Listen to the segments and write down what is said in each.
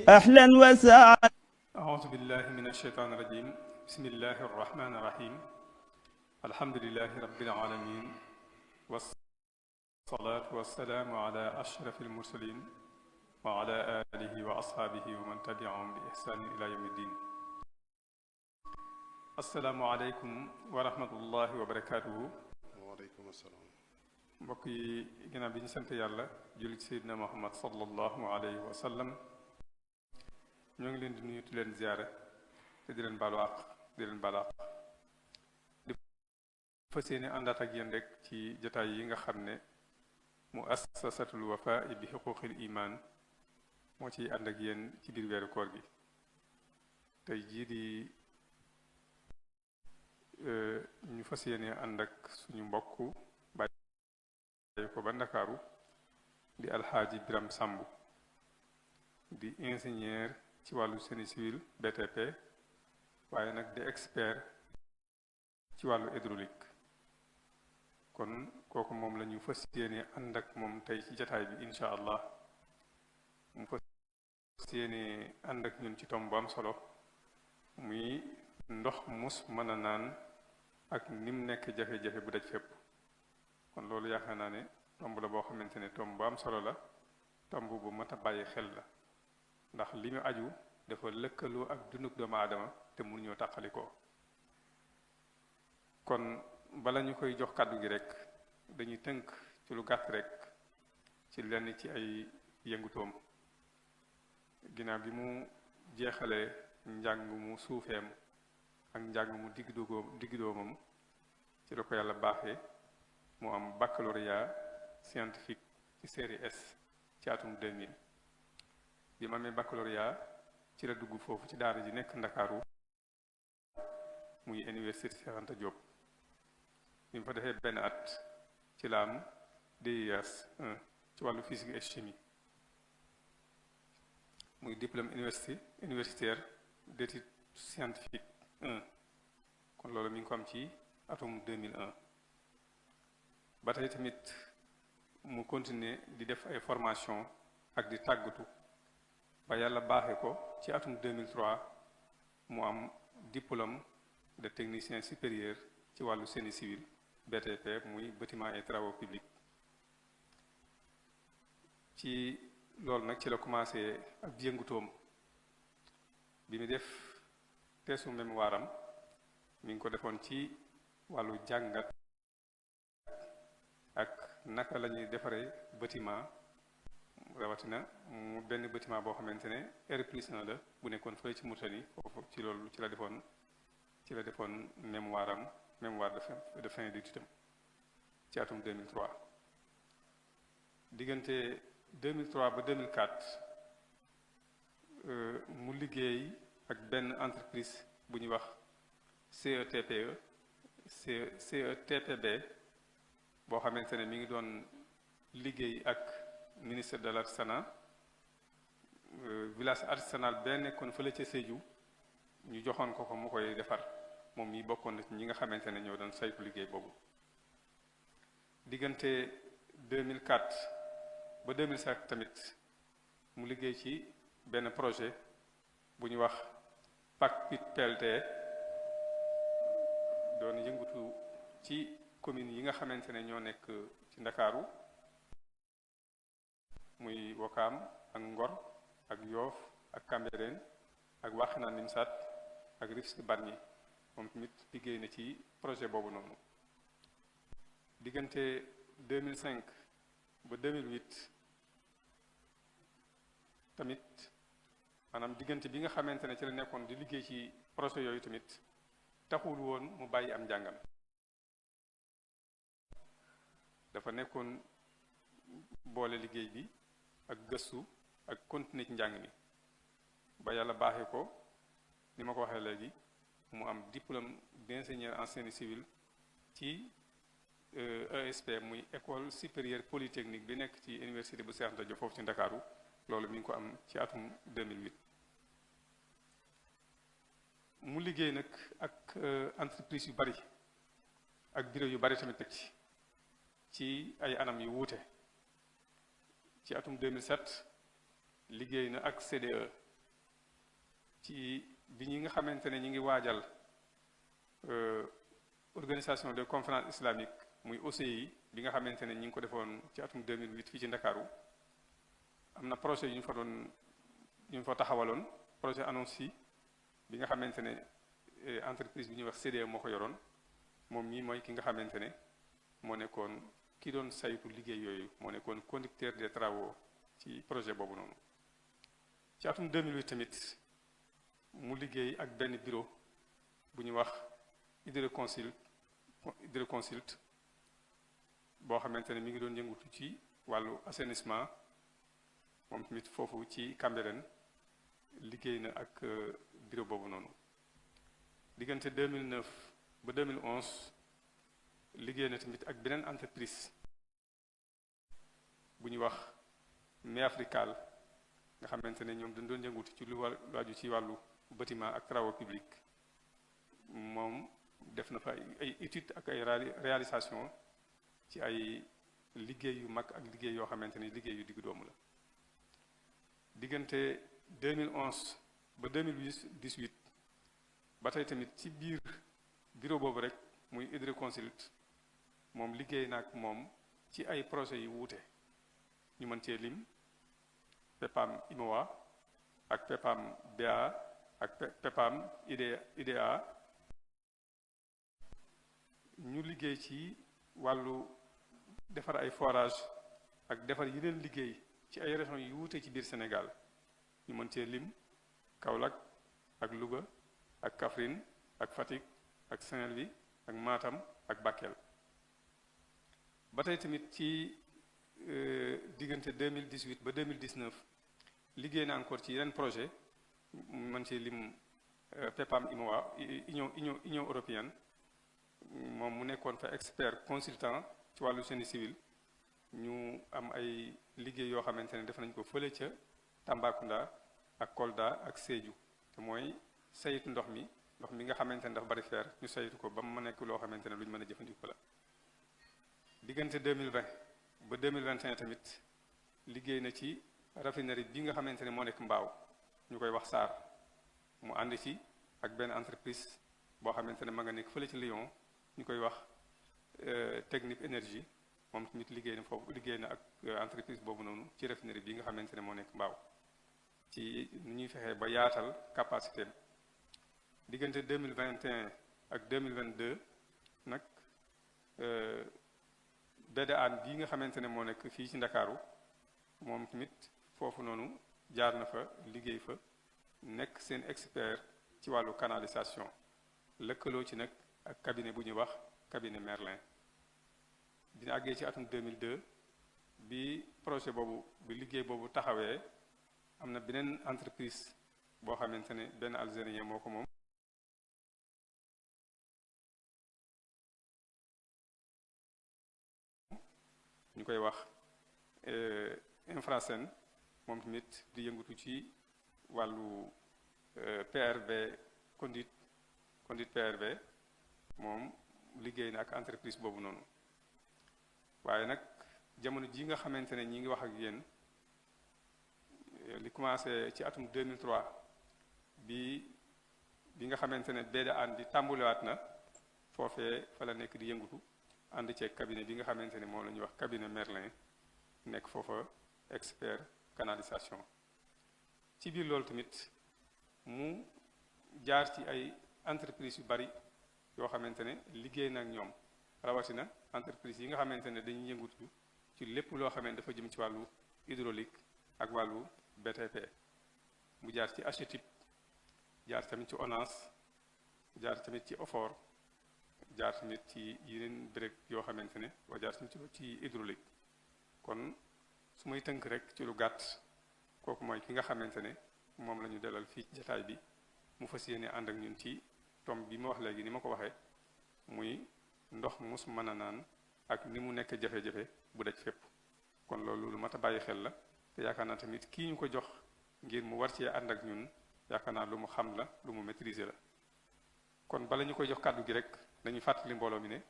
أهلا وسهلا. أعوذ بالله من الشيطان الرجيم. بسم الله الرحمن الرحيم. الحمد لله رب العالمين، والصلاة والسلام على أشرف المرسلين وعلى آله وأصحابه ومن تبعهم بإحسان إلى يوم الدين. السلام عليكم ورحمة الله وبركاته. وعليكم السلام. mbokk yi ginnaaw bi ñu sant yàlla julli ci Seydina Muhammad sallallahu alayhi wa sallam, ñoo ngi leen di nuyu di leen ziyaare te di leen baalu àq di leen baal àq di fas yéene àndaat ak yéen rek ci jotaay yi nga xam ne muassasatul Wafa bi xuquqil iman moo ciy ànd ak yéen ci biir weeru koor gi. tey jii di ñu fas yéene ànd ak suñu mbokk bàyyi ko ba Ndakaaru di alxaaji Biram Samb di ingénieur ci wàllu génie civil BTP, waaye nag di expert ci wàllu hydraulique. kon kooku moom la ñu fas yéene ànd ak moom tey ci jataay bi incha allah. mu fas yéene ànd ak ñun ci tomb bu am solo muy ndox mus mën a naan ak nim nekk jafe-jafe bu daj fépp. kon loolu yaakaar naa ne tomb la boo xamante ne tomb bu am solo la, tomb bu mat a bàyyi xel la, ndax li mu aju dafa lëkkaloo ak dunduk doomu aadama te mënuñoo tàqalikoo. kon bala ñu koy jox kàddu gi rek dañuy tënk ci lu gàtt rek ci lenn ci ay yëngutoom ginnaaw bi mu jeexalee njàng mu suufeem ak njàng mu digg-doomam ci la ko yàlla baaxee mu am baccalauréat scientifique ci série S ci atum 2000. bi ma amee baccalauréat ci la dugg foofu ci daara ji nekk Ndakaaru muy université Cheikh Anta Diop. bi mu fa defee benn at ci la am DES 1 ci wàllu physique et chimie, muy diplôme universitaire d'études scientifiques 1. kon loolu mi ngi ko am ci atum 2001. ba tey tamit mu continuer di def ay formation ak di tàggatu ba yàlla baaxee ko ci atum 2003 mu am diplôme de technicien supérieur ci wàllu génie civil BTP, muy bâtiment et travaux publics. ci loolu nag ci la commencé ak yëngutoom. bi mu def teesu mémoire am mi ngi ko defoon ci wàllu jàngat ak naka la ñuy defaree bâtiment, rawatina mu benn bâtiment boo xamante ne R+1 la bu nekkoon fële ci Mauritanie. foofu ci loolu ci la defoon mémoire am, mémoire de fin d'études am ci atum 2003. diggante 2003 ba 2004 mu liggéey ak benn entreprise bu ñuy wax CETPB boo xamante ne mi ngi doon liggéey ak ministère de l'artisanat. village artisanal benn nekkoon fële ca Sédhiou ñu joxoon ko mu koy defar, moom mi bokkoon na ci ñi nga xamante ne ñoo doon saytu liggéey boobu. diggante 2004 ba 2007 tamit mu liggéey ci benn projet bu ñu wax PAC-PIT PLT, doon yëngutu ci commune yi nga xamante ne ñoo nekk ci Ndakaaru, muy Wakaam ak Ngor ak Yoof ak Cambérène ak Wakhinane Nimzatt ak Rufisque Bargny. moom tamit liggéey na ci projet boobu noonu. diggante 2005 ba 2008 tamit, maanaam diggante bi nga xamante ne ci la nekkoon di liggéey ci projet yooyu tamit taxul woon mu bàyyi am njàngam. dafa nekkoon boole liggéey bi ak gëstu ak continuer ci njàng mi ba yàlla baaxee ko ni ma ko waxee léegi mu am diplôme d'ingénieur en génie civil ci ESP, muy école supérieure polytechnique bi nekk ci université bu Cheikh Anta Diop foofu ci Ndakaaru. loolu mi ngi ko am ci atum 2008. mu liggéey nag ak entreprise yu bari ak bureau yu bari tamit ci ay anam yu wuute. ci atum 2007 liggéey na ak CDE ci bi ñi nga xamante ne ñi ngi waajal organisation de conférence islamique muy OCI bi nga xamante ne ñi ngi ko defoon ci atum 2008 fii ci Ndakaaru am na projet yu ñu fa taxawaloon projet annonce bi nga xamante ne entreprise bi ñuy wax CDE moo ko yoroon moom mii mooy ki nga xamante ne moo nekkoon ki doon saytu liggéey yooyu moo nekkoon conducteur des travaux ci projet boobu noonu ci atum 2008 tamit mu liggéey ak benn bureau bu ñuy wax Hydroconsult boo xamante ne mi ngi doon yëngutu ci wàllu assainissement moom tamit foofu ci Cambérène liggéey na ak bureau boobu noonu diggante 2009 ba 2011 liggéey na tamit ak beneen entreprise bu ñuy wax Méafrical nga xamante ne ñoom dañ doon yëngutu ci lu aju ci wàllu bâtiment ak travaux publics moom def na fa ay études ak ay réalisation ci ay liggéey yu mag ak liggéey yoo xamante ni liggéey yu diggu doomu la diggante 2011 ba 2018 ba tey tamit ci biir bureau boobu rek muy Hydroconsult moom liggéey na ak moom ci ay projets yu wuute ñu mën cee lim PEPAM IMOA ak PEPAM BA ak PEPAM IDA ñu liggéey ci wàllu defar ay forage ak defar yeneen liggéey ci ay régions yu wuute ci biir Sénégal ñu mën cee lim Kaolack ak Louga ak Kaffrine ak Fatick ak Saint-Louis ak Matam ak Bakel ba tey tamit ci diggante 2018 ba 2019 liggéey na encore ci yeneen projet mën cee lim PEPAM IMOA Union européenne moom mu nekkoon fa expert consultant ci wàllu génie civil ñu am ay liggéey yoo xamante ne def nañ ko fële ca Tambacounda ak Kolda ak Sédhiou te mooy saytu ndox mi nga xamante ne dafa bari fer ñu saytu ko ba mu nekk loo xamante ne lu ñu mën a jëfandikoo la diggante 2020 ba 2021 tamit liggéey na ci raffinerie bi nga xamante ne moo nekk Mbaaw ñu koy wax SAR mu ànd ci ak benn entreprise boo xamante ne ma nga nekk fële ci Lyon ñu koy wax Technip Énergie moom tamit liggéey na ak entreprise boobu noonu ci raffinerie bi nga xamante ne moo nekk Mbaaw ci ni ñuy fexee ba yaatal capacité am diggante 2021 ak 2022 nag BDAN bii nga xamante ne moo nekk fii ci Ndakaaru moom tamit foofu noonu jaar na fa liggéey fa nekk seen expert ci wàllu canalisation lëkkaloo ci nag ak cabinet bu ñuy wax cabinet Merlin dina àggee ci atum 2002 bi projet boobu bi liggéey boobu taxawee am na beneen entreprise boo xamante ne benn algérien moo ko moom ñu koy wax Infrasen moom tamit di yëngatu ci wàllu PRV conduite PRV moom liggéey na ak entreprise boobu noonu waaye nag jamono ji nga xamante ne ñi ngi wax ak yéen li commencé ci atum 2003 bi nga xamante ne BDAN di tàmbuliwaat na foofee fa la nekk di yëngatu ànd ceeg cabinet bi nga xamante ne moom la ñuy wax cabinet Merlin nekk foofa expert canalisation ci biir loolu tamit mu jaar ci ay entreprise yu bari yoo xamante ne liggéey na ak ñoom rawatina entreprise yi nga xamante ne dañuy yëngutu ci lépp loo xamante dafa jëm ci wàllu hydraulique ak wàllu BTP mu jaar ci AGETIP jaar tamit ci ONAS jaar tamit ci OFOR jaar tamit ci yeneen béréb yoo xamante ne waa jaar tamit ci hydraulique kon su may tënk rek ci lu gàtt kooku mooy ki nga xamante ne moom la ñu dalal fii jataay bi mu fas yéene ànd ak ñun ci tom bi ma wax léegi ni ma ko waxee muy ndox mus mën a naan ak ni mu nekk jafe-jafe bu daj fépp kon loolu lu mat a bàyyi xel la te yaakaar naa tamit kii ñu ko jox ngir mu war cee ànd ak ñun yaakaar naa lu mu xam la lu mu maîtriser la kon bala ñu koy jox kàddu gi rek dañuy fàttali mbooloo mi ne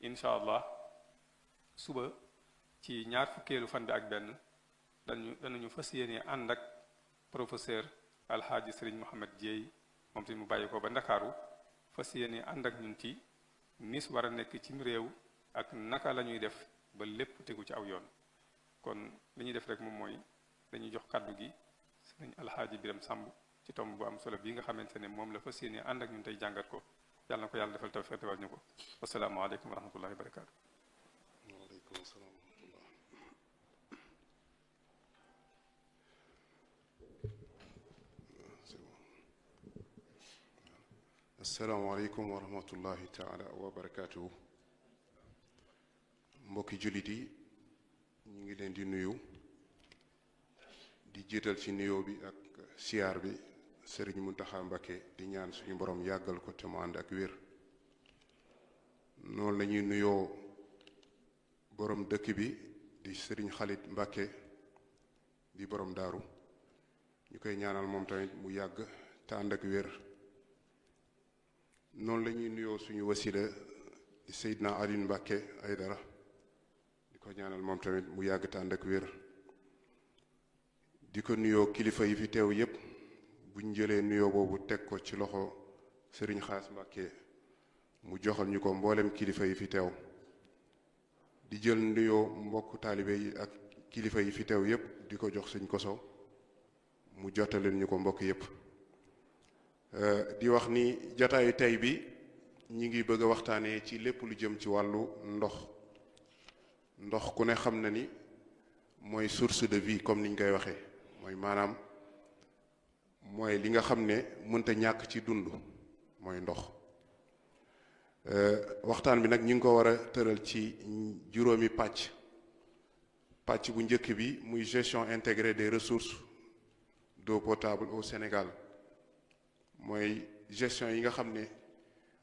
incha allah suba ci ñaar fukkeelu fan bi ak benn danañu fas yéene ànd ak professeur alxaaji Sëriñ Mohamed Dieye moom tamit mu bàyyi ko ba Ndakaaru fas yéene ànd ak ñun ci nis war a nekk cim réew ak naka la ñuy def ba lépp tegu ci aw yoon. kon li ñuy def rek moom mooy dañuy jox kàddu gi Sëriñ alxaaji Biram Samb ci tomb bu am solo bii nga xamante ne moom la fas yéene ànd ak ñun tey jàngat ko yàlla na ko yàlla defal tawfiq defal ñu ko wasalaamaaleykum wa rahmatullahi wa barakaatu. waaleykum salaam wa rahmatullah. asalaamaaleykum wa rahmatullahi taala wa barakaatuhu. mbokki jullit yi ñu ngi leen di nuyu di jiital ci nuyoo bi ak siyaar bi Sëriñ Muntaxa Mbakke di ñaan suñu borom yàggal ko te mu ànd ak wér. noonu la ñuy nuyoo borom dëkk bi di Sëriñ Xalit Mbakke di borom daaru ñu koy ñaanal moom tamit mu yàgg te ànd ak wér. noonu la ñuy nuyoo suñu wasila di Seydina Alioune Mbakke Aydara di ko ñaanal moom tamit mu yàgg te ànd ak wér. di ko nuyoo kilifa yi fi teew yépp buñ jëlee nuyoo boobu teg ko ci loxo Sëriñ Xaas Mbakke mu joxal ñu ko mboolem kilifa yi fi teew. di jël nuyoo mbokk taalibe yi ak kilifa yi fi teew yépp di ko jox Sëñ Koso mu jottaleen ñu ko mbokk yépp. di wax ni jataayu tey bi ñi ngi bëgg a waxtaanee ci lépp lu jëm ci wàllu ndox ku ne xam na ni mooy source de vie comme niñ koy waxee mooy maanaam mooy li nga xam ne mënta ñàkk ci dund mooy ndox. waxtaan bi nag ñu ngi ko war a tëral ci juróomi pàcc bu njëkk bi muy gestion intégrée des ressources d'eau potable au Sénégal mooy gestion yi nga xam ne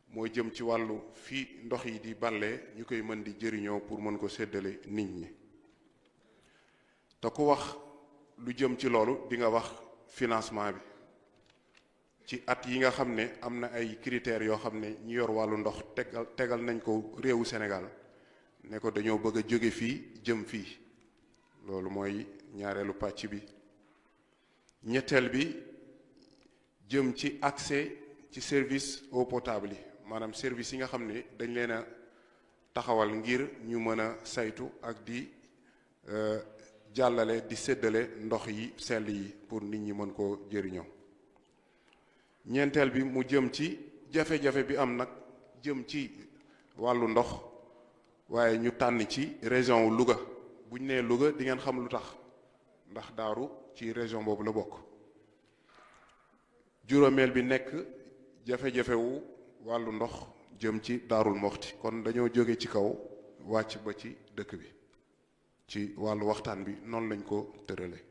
moo jëm ci wàllu fii ndox yi di ballee ñu koy mën di jëriñoo pour mën ko séddale nit ñi. te ku wax lu jëm ci loolu di nga wax financement bi ci at yi nga xam ne am na ay critères yoo xam ne ñi yor wàllu ndox tegal nañ ko réewu Sénégal ne ko dañoo bëgg a jóge fii jëm fii loolu mooy ñaareelu pàcc bi. ñetteel bi jëm ci accès ci service eau potable yi maanaam service yi nga xam ne dañ leen a taxawal ngir ñu mën a saytu ak di jàllale di séddale ndox yi sell yi pour nit ñi mën koo jëriñoo. ñeenteel bi mu jëm ci jafe-jafe bi am nag jëm ci wàllu ndox waaye ñu tànn ci région wu Louga buñ nee Louga di ngeen xam lu tax ndax Daaru ci région boobu la bokk. juróomeel bi nekk jafe-jafe wu wàllu ndox jëm ci Daarul Moxti kon dañoo jóge ci kaw wàcc ba ci dëkk bi ci wàllu waxtaan bi noonu lañ ko tërale.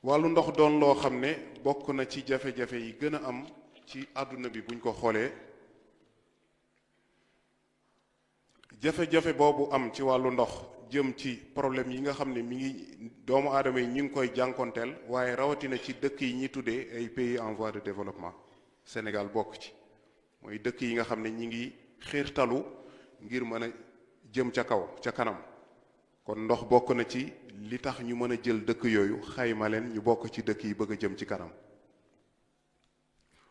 wàllu ndox doon loo xam ne bokk na ci jafe-jafe yi gën a am ci àdduna bi buñ ko xoolee. jafe-jafe boobu am ci wàllu ndox jëm ci problème yi nga xam ne mi ngi doomu aadama yi ñu ngi koy jànkonteel waaye rawatina ci dëkk yi ñi tuddee ay pays en voie de développement Sénégal bokk ci mooy dëkk yi nga xam ne ñi ngi xiirtalu ngir mën a jëm ca kaw ca kanam kon ndox bokk na ci li tax ñu mën a jël dëkk yooyu xayma leen ñu bokk ci dëkk yi bëgg a jëm ci kanam.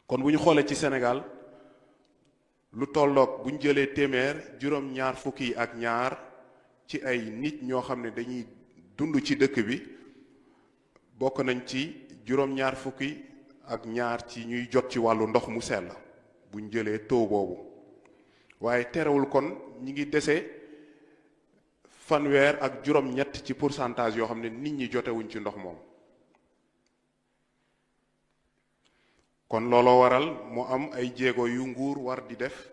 kon bu ñu xoolee ci Sénégal lu tolloog bu ñu jëlee téeméer juróom-ñaar fukki yi ak ñaar ci ay nit ñoo xam ne dañuy dund ci dëkk bi bokk nañ ci juróom-ñaar fukki ak ñaar ci ñuy jot ci wàllu ndox mu sell bu ñu jëlee taux boobu waaye terewul kon ñi ngi dese fanweer ak juróom-ñett ci pourcentage yoo xam ne nit ñi jotewuñ ci ndox moom. kon looloo waral mu am ay jéego yu nguur war di def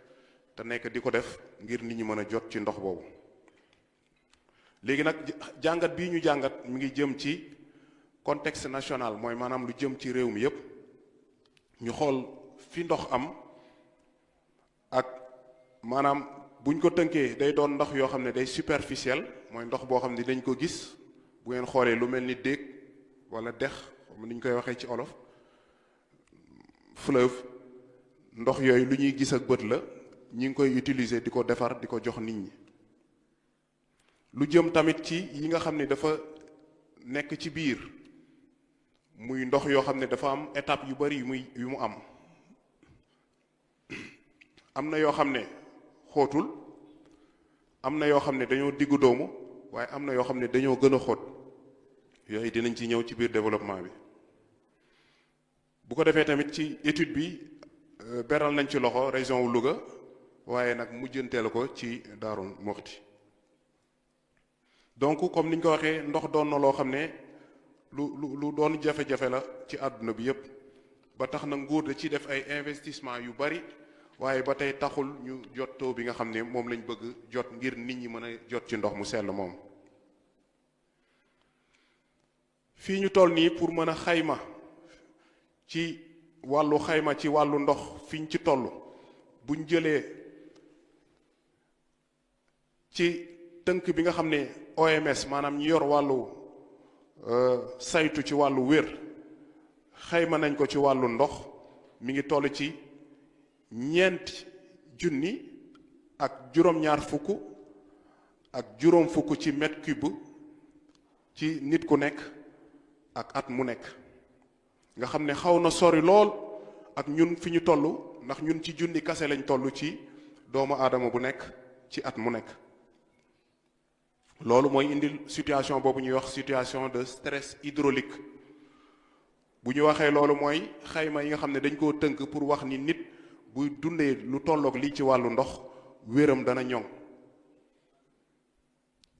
te nekk di ko def ngir nit ñi mën a jot ci ndox boobu. léegi nag jàngat bii ñu jàngat mi ngi jëm ci contexte national mooy maanaam lu jëm ci réew mi yépp ñu xool fi ndox am ak maanaam buñ ko tënkee day doon ndox yoo xam ne day superficiel mooy ndox boo xam ne dañ ko gis bu ngeen xoolee lu mel ni déeg wala dex comme ni ñu koy waxee ci olof fleuve ndox yooyu lu ñuy gis ak bët la ñi ngi koy utiliser di ko defar di ko jox nit ñi lu jëm tamit ci yi nga xam ne dafa nekk ci biir muy ndox yoo xam ne dafa am étape yu bari yu mu am na yoo xam ne xóotul am na yoo xam ne dañoo diggu doomu waaye am na yoo xam ne dañoo gën a xóot yooyu dinañ ci ñëw ci biir développement bi bu ko defee tamit ci étude bi beral nañ ci loxo région wu Louga waaye nag mujjanteel ko ci Daaru Muxti donc comme niñ ko waxee ndox doon na loo xam ne lu doon jafe-jafe la ci àdduna bi yépp ba tax na nguur da ci def ay investissement yu bari waaye ba tey taxul ñu jot taw bi nga xam ne moom lañ bëgg jot ngir nit ñi mën a jot ci ndox mu sell moom fii ñu toll nii pour mën a xayma ci wàllu ndox fiñ ci toll buñ jëlee ci tënk bi nga xam ne OMS maanaam ñu yor wàllu saytu ci wàllu wér xayma nañ ko ci wàllu ndox mi ngi toll ci 4,000 ak juróom-ñaar fukk ak juróom fukk ci mètre cube ci nit ku nekk ak at mu nekk nga xam ne xaw na sori lool ak ñun fi ñu toll ndax ñun ci junni kase lañ toll ci doomu aadama bu nekk ci at mu nekk loolu mooy indi situation boobu ñuy wax situation de stress hydraulique bu ñu waxee loolu mooy xayma yi nga xam ne dañ koo tënk pour wax ni nit buy dundee lu tolloog lii ci wàllu ndox wéram dana ñoŋ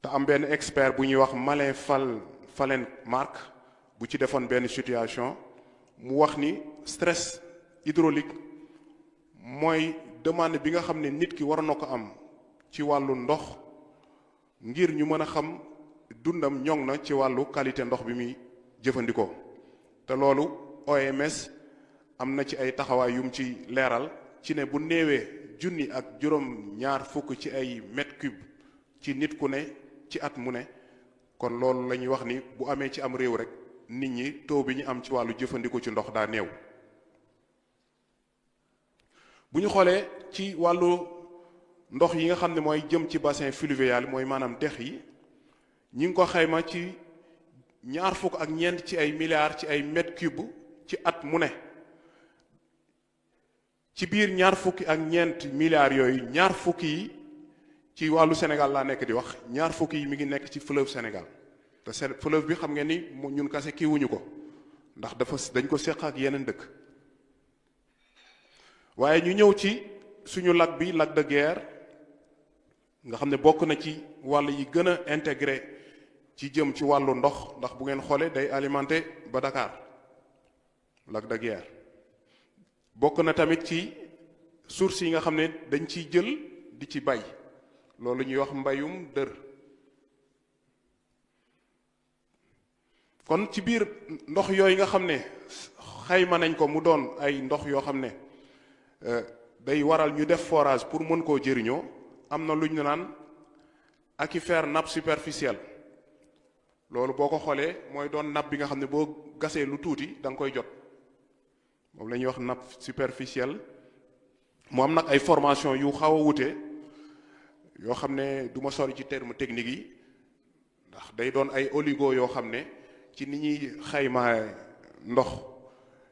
te am benn expert bu ñuy wax Malin Fallenmark bu ci defoon benn situation mu wax ni stress hydraulique mooy demande bi nga xam ne nit ki war na ko am ci wàllu ndox ngir ñu mën a xam dundam ñoŋ na ci wàllu qualité ndox bi muy jëfandikoo te loolu OMS am na ci ay taxawaay yum ci leeral ci ne bu néewee 1,000 ak juróom-ñaar fukk ci ay mètre cube ci nit ku ne ci at mu ne kon loolu la ñuy wax ni bu amee ci am réew rek nit ñi taux bi ñu am ci wàllu jëfandikoo ci ndox daa néew bu ñu xoolee ci wàllu ndox yi nga xam ne mooy jëm ci bassin fluvial mooy maanaam dex yi ñi ngi ko xayma ci 24 ci ay milliards ci ay mètre cube ci at mu ne ci biir 24 milliards yooyu 20 yi ci wàllu Sénégal laa nekk di wax 20 yi mi ngi nekk ci fleuve Sénégal te fleuve bi xam ngeen ni ñun kase kiiwuñu ko ndax dañ ko seq ak yeneen dëkk waaye ñu ñëw ci suñu lac bi lac de Guiers nga xam ne bokk na ci wàll yi gën a intégré ci jëm ci wàllu ndox ndax bu ngeen xoolee day alimenté ba Dakar lac de Guiers bokk na tamit ci sources yi nga xam ne dañ ciy jël di ci bay loolu ñuy wax mbayum dër kon ci biir ndox yooyu nga xam ne xayma nañ ko mu doon ay ndox yoo xam ne day waral ñu def forage pour mën koo jëriñoo am na lu ñu naan aquifère nappe superficielle loolu boo ko xoolee mooy doon nappe bi nga xam ne boo gasee lu tuuti da nga koy jot moom la ñuy wax nappe superficielle mu am nag ay formation yu xaw a wute yoo xam ne du ma sori ci terme technique yi ndax day doon ay oligo yoo xam ne ci ni ñuy xaymaa ndox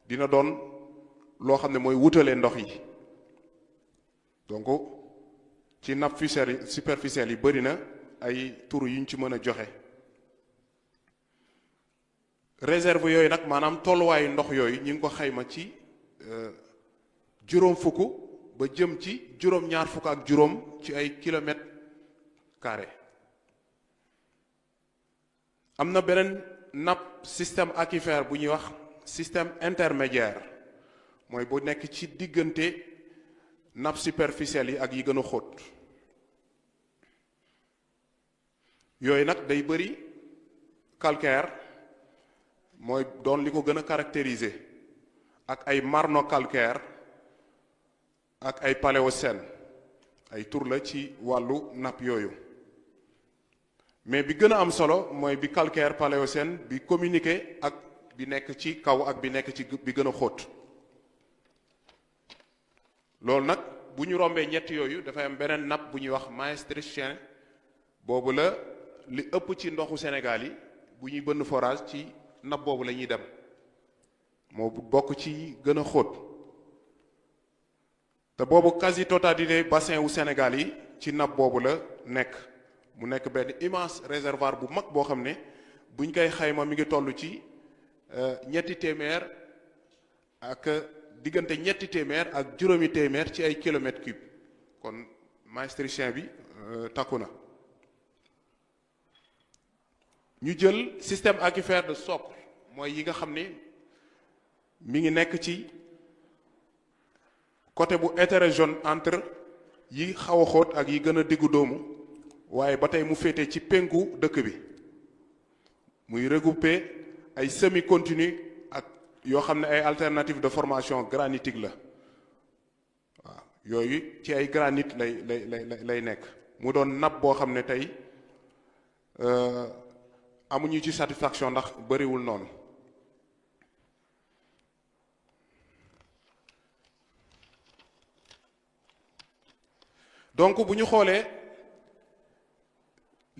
dina doon loo xam ne mooy wutalee ndox yi donc ci nappe superficielle yi bëri na ay tur yuñ ci mën a joxe réserve yooyu nag maanaam tolluwaayu ndox yooyu ñu ngi ko xayma ci 50 ba jëm ci 24 ak juróom ci ay kilomètres carrés am na beneen nappe système aquifère bu ñuy wax système intermédiaire mooy bu nekk ci diggante nappe superficielle yi ak yi gën a xóot yooyu nag day bëri calcaire mooy doon li ko gën a caractériser ak ay marno-calcaire ak ay paléocène ay tur la ci wàllu nappe yooyu mais bi gën a am solo mooy bi calcaire paléocène bi communiqué ak bi nekk ci kaw ak bi nekk ci bi gën a xóot loolu nag bu ñu rombee ñett yooyu dafay am beneen nappe bu ñuy wax maastrichtien boobu la li ëpp ci ndoxu Sénégal yi bu ñuy bënn forage ci nappe boobu la ñuy dem moo bokk ci gën a xóot te boobu quasi totalité bassin wu Sénégal yi ci nappe boobu la nekk mu nekk benn immense réservoir bu mag boo xam ne buñ koy xayma mi ngi toll ci ñetti téeméer ak diggante ñetti téeméer ak juróomi téeméer ci ay kilomètres cubes kon maastrichtien bi takku na. ñu jël système aquifère de socle mooy yi nga xam ne mi ngi nekk ci côté bu hétérogène entre yi xaw a xóot ak yi gën a diggu doomu waaye ba tey mu féete ci penku dëkk bi muy regrouper ay semi continu ak yoo xam ne ay alternatives de formation granitique la waaw yooyu ci ay granit lay nekk mu doon nappe boo xam ne tey amuñu ci satisfaction ndax bëriwul noonu donc bu ñu xoolee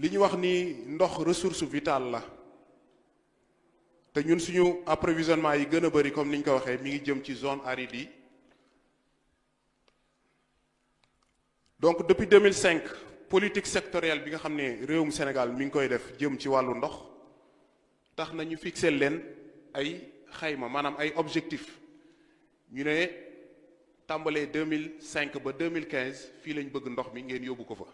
li ñu wax ni ndox ressource vitale la te ñun suñu approvisionnement yi gën a bëri comme ni ñu ko waxee mi ngi jëm ci zone aride yi donc depuis 2005 politique sectorielle bi nga xam ne réewum Sénégal mi ngi koy def jëm ci wàllu ndox tax na ñu fixé leen ay xayma maanaam ay objectifs ñu ne tàmbalee 2005 ba 2015 fii lañ bëgg ndox mi ngeen yóbbu ko fa.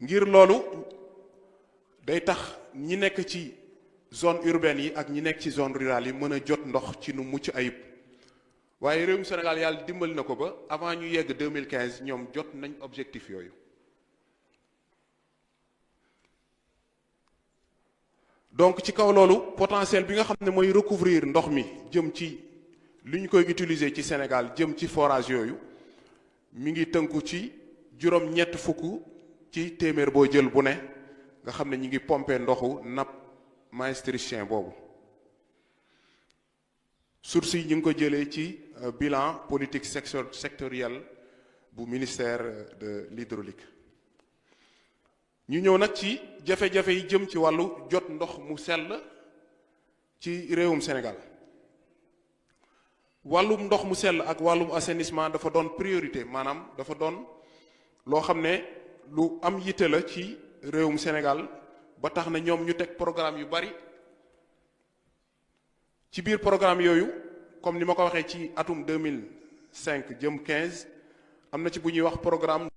ngir loolu day tax ñi nekk ci zone urbaine yi ak ñi nekk ci zone rurale yi mën a jot ndox ci nu mucc ayib waaye réewum Sénégal yàlla dimbali na ko ba avant ñu yegg 2015 ñoom jot nañ objectif yooyu donc ci kaw loolu potentiel bi nga xam ne mooy recouvrir ndox mi jëm ci li ñu koy utiliser ci Sénégal jëm ci forage yooyu mi ngi tënku ci juróom-ñett fukk ci téeméer boo jël bu ne nga xam ne ñi ngi pomper ndoxu nappe maastrichtien boobu source yi ñu ngi ko jëlee ci bilan politique sectoriel bu ministère de l'hydraulique ñu ñëw nag ci jafe-jafe yi jëm ci wàllu jot ndox mu sell ci réewum Sénégal wàllum ndox mu sell ak wàllum assainissement dafa doon priorité maanaam dafa doon loo xam ne lu am yitte la ci réewum Sénégal ba tax na ñoom ñu teg programme yu bari ci biir programme yooyu comme ni ma ko waxee ci atum 2005 jëm 15 am na ci bu ñuy wax programme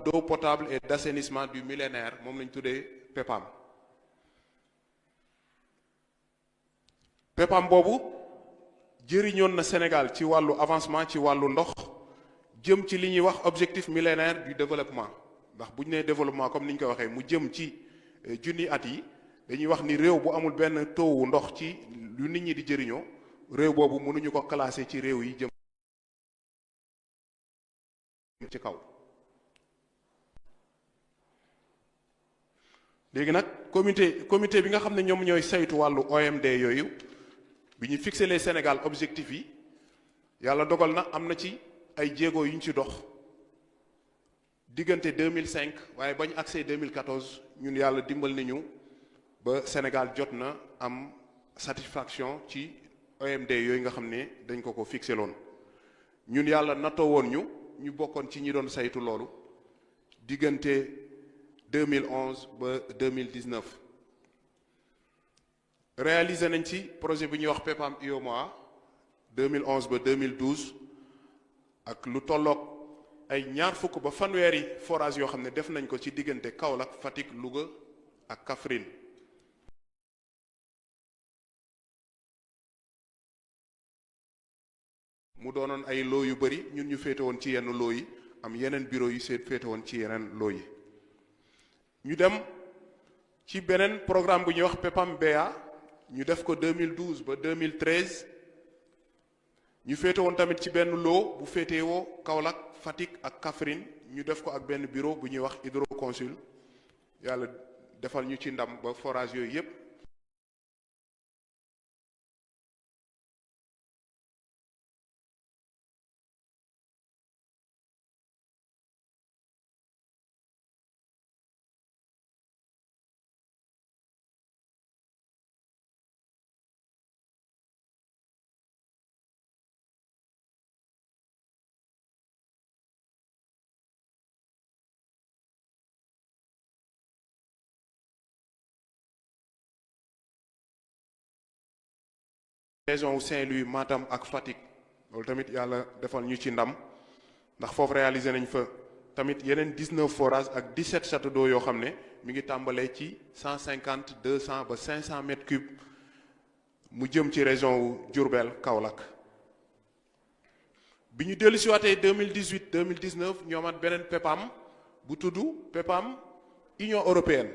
d'eau potable et d'assainissement du millénaire moom lañ tuddee PEPAM PEPAM boobu jëriñoon na Sénégal ci wàllu avancement ci wàllu ndox jëm ci li ñuy wax objectif millénaire du développement ndax bu ñu nee développement comme ni ñu ko waxee mu jëm ci junni at yi dañuy wax ni réew bu amul benn taux wu ndox ci lu nit ñi di jëriñoo réew boobu mënuñu ko classer ci réew yi jëm ci kaw. léegi nag comité bi nga xam ne ñoom ñooy saytu wàllu OMD yooyu bi ñu fixé les Sénégal objectifs yi yàlla dogal na am na ci ay jéego yu ñu ci dox diggante 2005 waaye bañ accès 2014 ñun yàlla dimbal nañu ba Sénégal jot na am satisfaction ci OMD yooyu nga xam ne dañ ko fixé loon ñun yàlla nattoo woon ñu bokkoon ci ñi doon saytu loolu diggante 2011 ba 2019 réalisé nañ ci projet bi ñuy wax PEPAM UEMOA 2011 ba 2012 ak lu tolloog ay ñaar fukk ba fanweeri forage yoo xam ne def nañ ko ci diggante Kaolack Fatick Louga ak Kaffrine mu doonoon ay loo yu bari ñun ñu féete woon ci yenn loo yi am yeneen bureau yu féete woon ci yeneen loo yi ñu dem ci beneen programme bu ñuy wax PEPAM BA ñu def ko 2012 ba 2013 ñu féete woon tamit ci benn loo bu féetewoo Kaolack Fatick ak Kaffrine ñu def ko ak benn bureau bu ñuy wax Hydroconsul yàlla defal ñu ci ndam ba forage yooyu yépp région wu Saint-Louis Matam ak Fatick loolu tamit yàlla defal ñu ci ndam ndax foofu réalisé nañ fa tamit yeneen 19 forages ak 17 châteaux d'eau yoo xam ne mi ngi tàmbalee ci 150 200 ba 500 mètres cubes mu jëm ci région wu Diourbel Kaolack. bi ñu dellu si waatee 2018 2019 ñu amaat beneen PEPAM bu tudd PEPAM Union européenne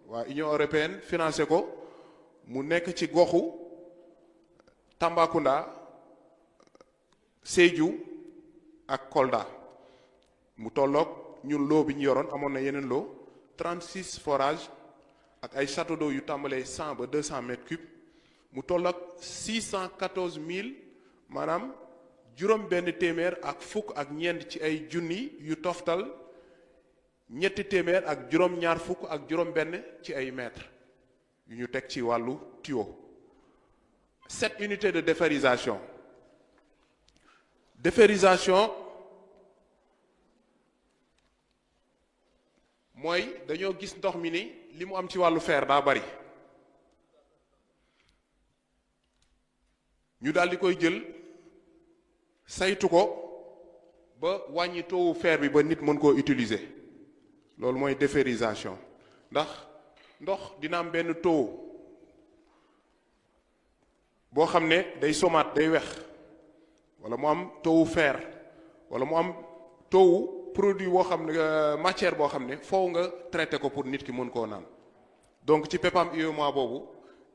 waa Union européenne financé ko mu nekk ci goxu Tambacounda Sédhiou ak Kolda mu tolloog ñun loo bi ñu yoroon amoon na yeneen loo 36 forages ak ay châteaux d'eau yu tàmbalee 100 ba 200 mètres cubes mu tolloog 614 000 maanaam juróom benn téeméer ak fukk ak ñeent ci ay junni yu toftal ñetti téeméer ak juróom ñaar fukk ak juróom benn ci ay mètres yu ñu teg ci wàllu tuyau 7 unités de déferrisation mooy dañoo gis ndox mi ni li mu am ci wàllu fer daa bari ñu daal di koy jël saytu ko ba wàññi toowu fer bi ba nit mën koo utiliser loolu mooy déferrisation ndax ndox dina am benn taux boo xam ne day somaat day wex wala mu am taux fer wala mu am taux produit boo xam ne matière boo xam ne foofu nga traité ko pour nit ki mën koo naan donc ci PEPAM UEMOA boobu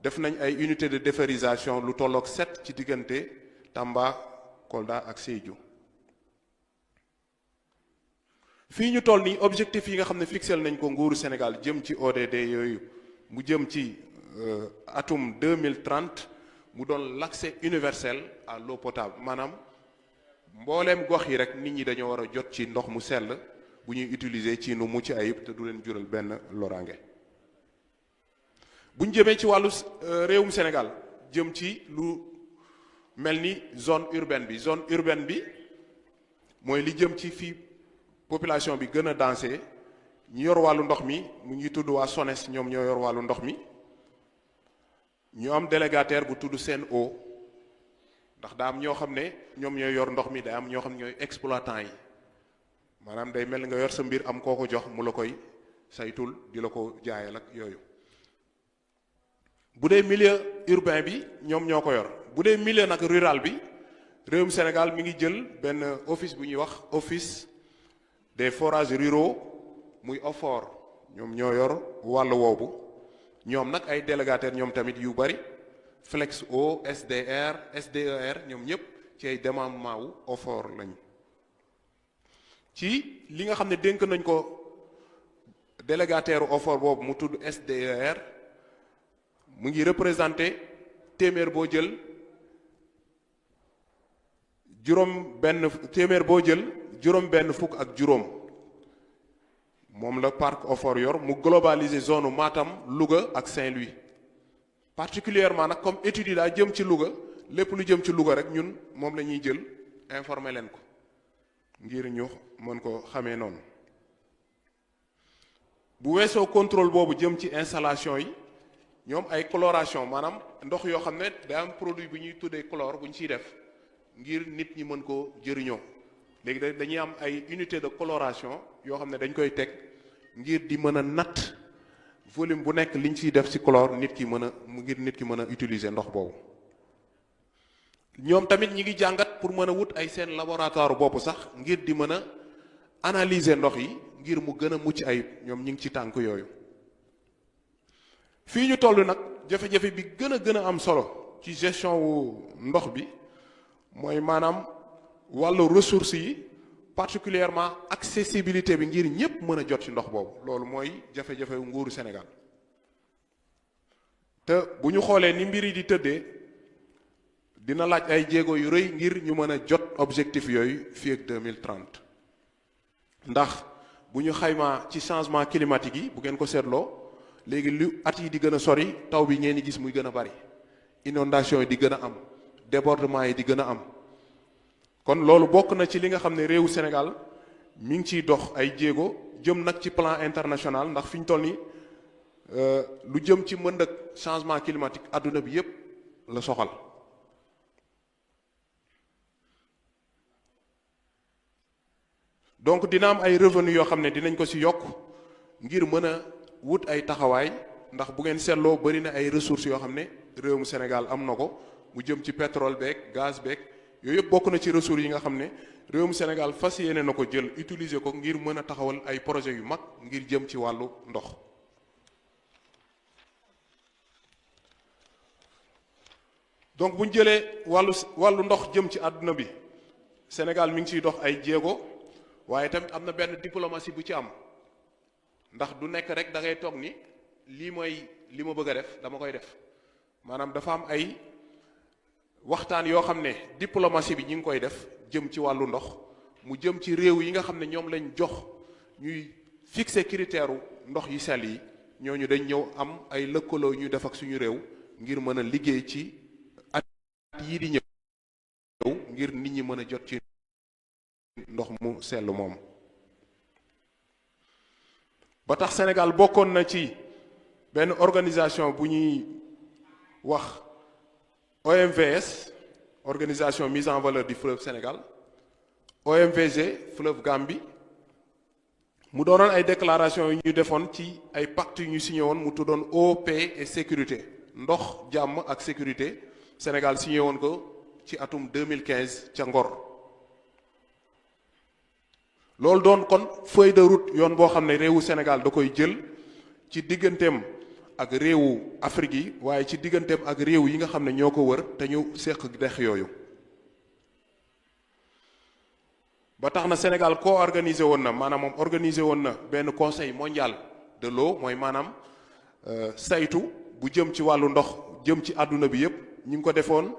def nañ ay unité de déferrisation lu tolloog 7 ci diggante Tamba Kolda ak Sédhiou fii ñu toll nii objectif yi nga xam ne fixel nañ ko nguuru Sénégal jëm ci ODD yooyu mu jëm ci atum 2030 mu doon l'accès universel à l'eau potable maanaam mbooleem gox yi rek nit ñi dañoo war a jot ci ndox mu sell bu ñuy utiliser ci nu mucc ayib te du leen jural benn loraange bu ñu jëmee ci wàllu réewum Sénégal jëm ci lu mel ni zone urbaine bi mooy li jëm ci fii population bi gën a dansé ñu yor wàllu ndox mi mu ngi tudd waa SONES ñoom ñoo yor wàllu ndox mi ñu am délégataire bu tudd Sen'Eau ndax daa am ñoo xam ne ñoom ñooy yor ndox mi day am ñoo xam ne ñooy exploitant yi maanaam day mel nga yor sa mbir am koo ko jox mu la koy saytul di la ko jaayal ak yooyu bu dee milieu urbain bi ñoom ñoo ko yor bu dee milieu nag rural bi réewum Sénégal mi ngi jël benn office bu ñuy wax office des forages ruraux muy OFOR ñoom ñoo yor wàll woowu ñoom nag ay délégataires ñoom tamit yu bari Flex'Eau SDR SDER ñoom ñëpp ci ay démembrement wu OFOR lañu ci li nga xam ne dénk nañ ko délégataire OFOR boobu mu tudd SDER mu ngi représenté téeméer boo jël juróom benn fukk ak juróom moom la parc OFOR yor mu globaliser zone Matam Louga ak Saint-Louis particulièrement nag comme étude yi daa jëm ci Louga lépp lu jëm ci Louga rek ñun moom la ñuy jël informer leen ko ngir ñu mën ko xamee noonu bu weesoo contrôle boobu jëm ci installation yi ñoom ay chloration maanaam ndox yoo xam ne day am produit bu ñuy tuddee chlore bu ñu ciy def ngir nit ñi mën koo jëriñoo léegi dañuy am ay unité de chloration yoo xam ne dañ koy teg ngir di mën a natt volume bu nekk liñ ciy def ci chlore ngir nit ki mën a utiliser ndox boobu ñoom tamit ñi ngi jàngat pour mën a wut ay seen laboratoire bopp sax ngir di mën a analyser ndox yi ngir mu gën a mucc ayib ñoom ñi ngi ci tànk yooyu fii ñu toll nag jafe-jafe bi gën a am solo ci gestion wu ndox bi mooy maanaam wàllu ressources yi particulièrement accessibilité bi ngir ñépp mën a jot ci ndox boobu loolu mooy jafe-jafe nguuru Sénégal te bu ñu xoolee ni mbir yi di tëddee dina laaj ay jéego yu rëy ngir ñu mën a jot objectif yooyu fii ak 2030 ndax bu ñu xaymaa ci changement climatique yi bu ngeen ko seetloo léegi lu at yi di gën a sori taw bi ngeen di gis muy gën a bari inondation yi di gën a am débordement yi di gën a am kon loolu bokk na ci li nga xam ne réewu Sénégal mi ngi ciy dox ay jéego jëm nag ci plan international ndax fi ñu toll nii lu jëm ci mbënd ak changement climatique adduna bi yépp la soxal donc dina am ay revenu yoo xam ne dinañ ko ci yokk ngir mën a wut ay taxawaay ndax bu ngeen seetloo bari na ay ressources yoo xam ne réewum Sénégal am na ko mu jëm ci pétrole beeg gaz beeg yooyu yëpp bokk na ci ressources yi nga xam ne réewum Sénégal fas yéene na ko jël utiliser ko ngir mën a taxawal ay projets yu mag ngir jëm ci wàllu ndox. donc bu ñu jëlee wàllu ndox jëm ci àdduna bi Sénégal mi ngi ciy dox ay jéego waaye tamit am na benn diplomatie bu ci am ndax du nekk rek da ngay toog ni lii mooy li ma bëgg a def dama koy def maanaam dafa am ay waxtaan yoo xam ne diplomatie bi ñi ngi koy def jëm ci wàllu ndox mu jëm ci réew yi nga xam ne ñoom lañ jox ñuy fixer critère ndox yi sell yi ñooñu dañ ñëw am ay lëkkaloo ñu def ak suñu réew ngir mën a liggéey ci at yii di ñëw ngir nit ñi mën a jot ci ndox mu sell moom. ba tax Sénégal bokkoon na ci benn organisation bu ñuy wax OMVS organisation mise en valeur du fleuve Sénégal OMVG fleuve Gambie mu doonoon ay déclaration yu ñu defoon ci ay pacte yu ñu signé woon mu tuddoon eau, paix et sécurité ndox jàmm ak sécurité Sénégal signé woon ko ci atum 2015 ca Ngor. loolu doon kon feuille de route yoon boo xam ne réewu Sénégal da koy jël ci digganteem ak réewu Afrique yi waaye ci digganteem ak réew yi nga xam ne ñoo ko wër te ñu seq dex yooyu. ba tax na Sénégal co-organisé woon na maanaam moom organisé woon na benn conseil mondial de l'eau mooy maanaam saytu bu jëm ci wàllu ndox jëm ci àdduna bi yépp ñu ngi ko defoon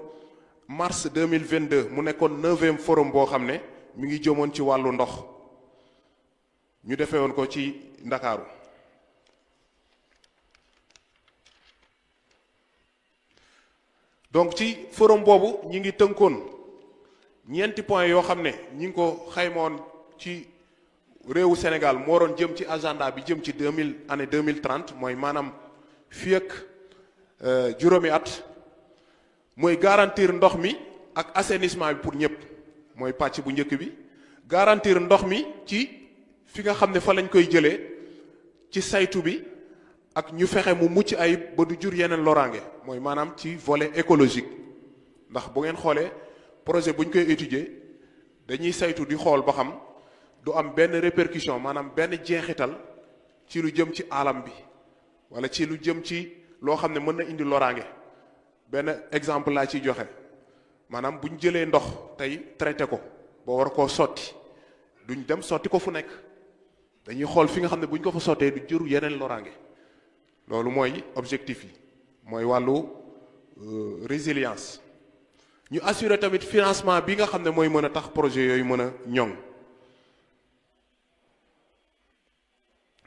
mars 2022 mu nekkoon 9e forum boo xam ne mi ngi jëmoon ci wàllu ndox ñu defee woon ko ci Ndakaaru. donc ci forum boobu ñi ngi tënkoon ñeenti point yoo xam ne ñi ngi ko xaymoon ci réewu Sénégal moo doon jëm ci agenda bi jëm ci année 2030 mooy maanaam fii ak juróomi at mooy garantir ndox mi ak assainissement bi pour ñëpp mooy pàcc bu njëkk bi garantir ndox mi ci fi nga xam ne fa lañ koy jëlee ci saytu bi ak ñu fexe mu mucc ayib ba du jur yeneen loraange mooy maanaam ci volet écologique ndax bu ngeen xoolee projet bu ñu koy étudier dañuy saytu di xool ba xam du am benn répercussion maanaam benn jeexital ci lu jëm ci alam bi wala ci lu jëm ci loo xam ne mën na indi loraange benn exemple laa ciy joxe maanaam bu ñu jëlee ndox tey traité ko ba war koo sotti duñ dem sotti ko fu nekk dañuy xool fi nga xam ne bu ñu ko fa sottee du jur yeneen loraange loolu mooy objectif yi mooy wàllu résilience ñu assurer tamit financement bi nga xam ne mooy mën a tax projet yooyu mën a ñoŋ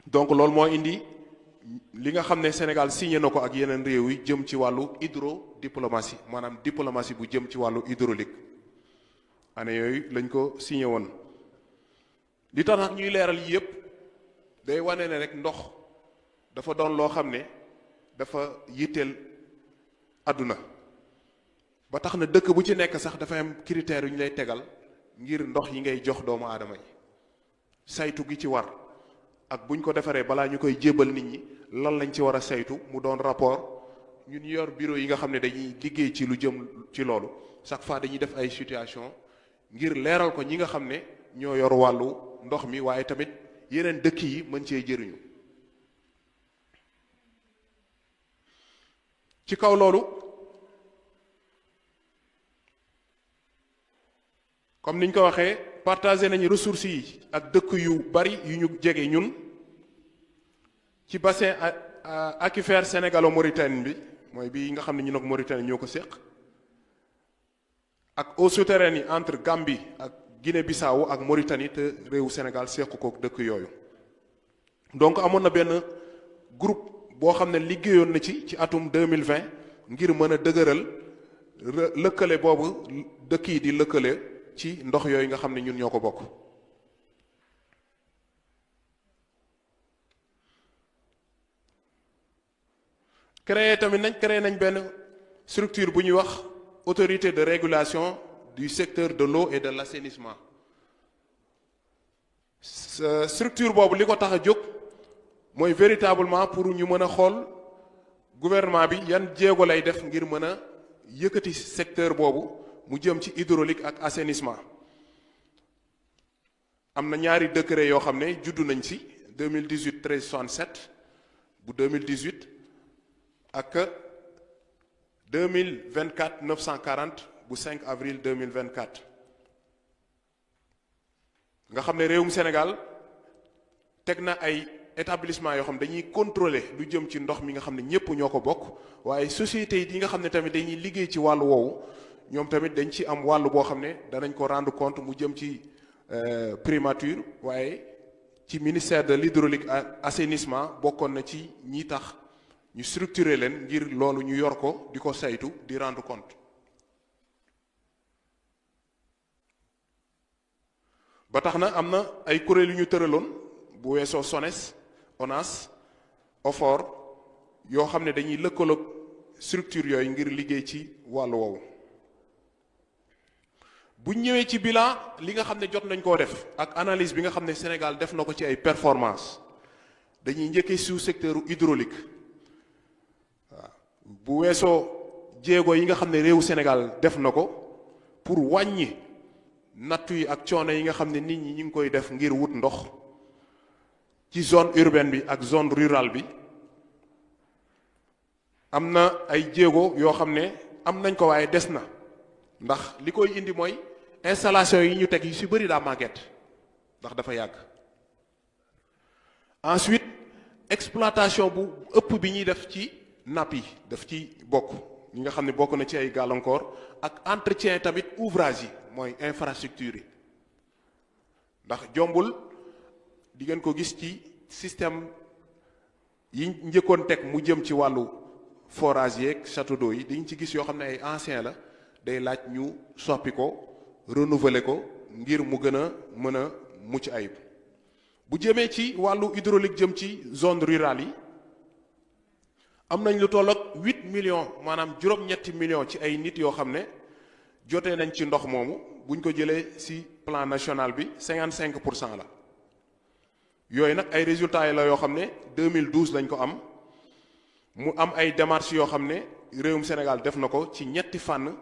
donc loolu moo indi li nga xam ne Sénégal signé na ko ak yeneen réew yi jëm ci wàllu hydrodiplomatie maanaam diplomatie bu jëm ci wàllu hydraulique année yooyu lañ ko signé woon li tax nag ñuy leeral yi yépp day wane ne rek ndox dafa doon loo xam ne dafa yitteel àdduna ba tax na dëkk bu ci nekk sax dafa am critères yu ñu lay tegal ngir ndox yi ngay jox doomu aadama yi saytu gi ci war ak buñ ko defaree balaa ñu koy jébal nit ñi lan lañ ci war a saytu mu doon rapport ñun yor bureau yi nga xam ne dañuy liggéey ci lu jëm ci loolu chaque fois dañuy def ay situation ngir leeral ko ñi nga xam ne ñoo yor wàllu ndox mi waaye tamit yeneen dëkk yi mën cee jëriñu ci kaw loolu comme niñ ko waxee partagé nañu ressources yi ak dëkk yu bari yu ñu jege ñun ci bassin aquifère sénégalo-mauritanien bi mooy bii nga xam ne ñun ak Mauritanie ñoo ko séq ak eaux souterraines yi entre Gambie ak Guinée-Bissau ak Mauritanie te réewu Sénégal séq ko dëkk yooyu donc amoon na benn groupe boo xam ne liggéeyoon na ci atum 2020 ngir mën a dëgëral lëkkale boobu dëkk yi di lëkkale ci ndox yooyu nga xam ne ñun ñoo ko bokk créé nañ benn structure bu ñuy wax autorité de régulation du secteur de l'eau et de l'assainissement structure boobu li ko tax a jóg mooy véritablement pour ñu mën a xool gouvernement bi yan jéego lay def ngir mën a yëkkati secteur boobu mu jëm ci hydraulique ak assainissement. am na ñaari décret yoo xam ne juddu nañ ci 2018 1367 bu 2018 ak 2024 940 bu 5 avril 2024 nga xam ne réewum Sénégal teg na ay établissement yoo xam ne dañuy contrôler lu jëm ci ndox mi nga xam ne ñëpp ñoo ko bokk waaye sociétés yi nga xam ne tamit dañuy liggéey ci wàllu woowu ñoom tamit dañ ci am wàllu boo xam ne danañ ko rendre compte mu jëm ci primature waaye ci ministère de l'hydraulique assainissement bokkoon na ci ñi tax ñu structurer leen ngir loolu ñu yor ko di ko saytu di rendre compte. ba tax na am na ay kuréel yu ñu tëraloon bu weesoo SONES ONAS OFOR yoo xam ne dañuy lëkkaloog structure yooyu ngir liggéey ci wàllu woowu. bu ñëwee ci bilan li nga xam ne jot nañ koo def ak analyse bi nga xam ne Sénégal def na ko ci ay performance dañuy njëkkee sous secteur hydraulique waaw bu weesoo jéego yi nga xam ne réewu Sénégal def na ko pour wàññi nattu yi ak coono yi nga xam ne nit ñi ñu ngi koy def ngir wut ndox ci zone urbaine bi ak zone rurale bi am na ay jéego yoo xam ne am nañ ko waaye des na ndax li koy indi mooy installation yi ñu teg yu ci bëri daa màgget ndax dafa yàgg. ensuite exploitation bu ëpp bi ñuy def ci napp yi daf ci bokk ñi nga xam ne bokk na ci ay gàllankoor ak entretien tamit ouvrage yi mooy infrastructure yi ndax jombul di ngeen ko gis ci système yi njëkkoon teg mu jëm ci wàllu forage yeeg château d'eau yi dañ ci gis yoo xam ne ay ancien la day laaj ñu soppi ko renouveler ko ngir mu gën a mën a mucc ayib. bu jëmee ci wàllu hydraulique jëm ci zone rurale yi am nañ lu toll ak 8 millions maanaam juróom-ñetti millions ci ay nit yoo xam ne jotee nañ ci ndox moomu buñ ko jëlee ci plan national bi 55% la yooyu nag ay résultats yi la yoo xam ne 2012 lañ ko am mu am ay démarches yoo xam ne réewum Sénégal def na ko ci ñetti fànn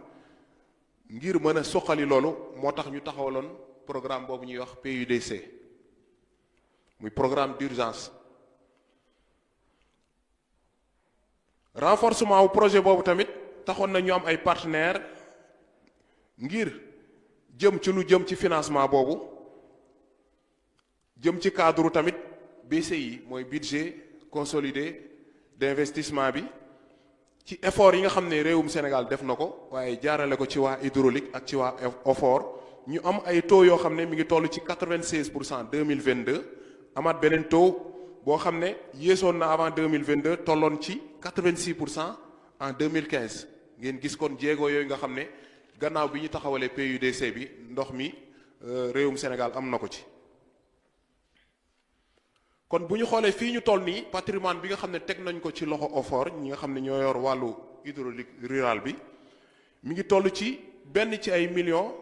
ngir mën a suqali loolu moo tax ñu taxawaloon programme boobu ñuy wax PUDC muy programme d'urgence. renforcement wu projet boobu tamit taxoon na ñu am ay partenaires ngir jëm ci lu jëm ci financement boobu jëm ci cadre tamit BCI mooy budget consolidé d'investissement bi ci effort yi nga xam ne réewum Sénégal def na ko waaye jaarale ko ci waa hydraulique ak ci waa OFOR ñu am ay taux yoo xam ne mi ngi toll ci 96% 2022 amaat beneen taux boo xam ne yéesoon na avant 2022 tolloon ci 86% en 2015 ngeen gis kon jéego yooyu nga xam ne gannaaw bi ñu taxawalee PUDC bi ndox mi réewum Sénégal am na ko ci. kon bu ñu xoolee fii ñu toll nii patrimoine bi nga xam ne teg nañ ko ci loxo OFOR ñi nga xam ne ñoo yor wàllu hydraulique rural bi mi ngi toll ci benn ci ay millions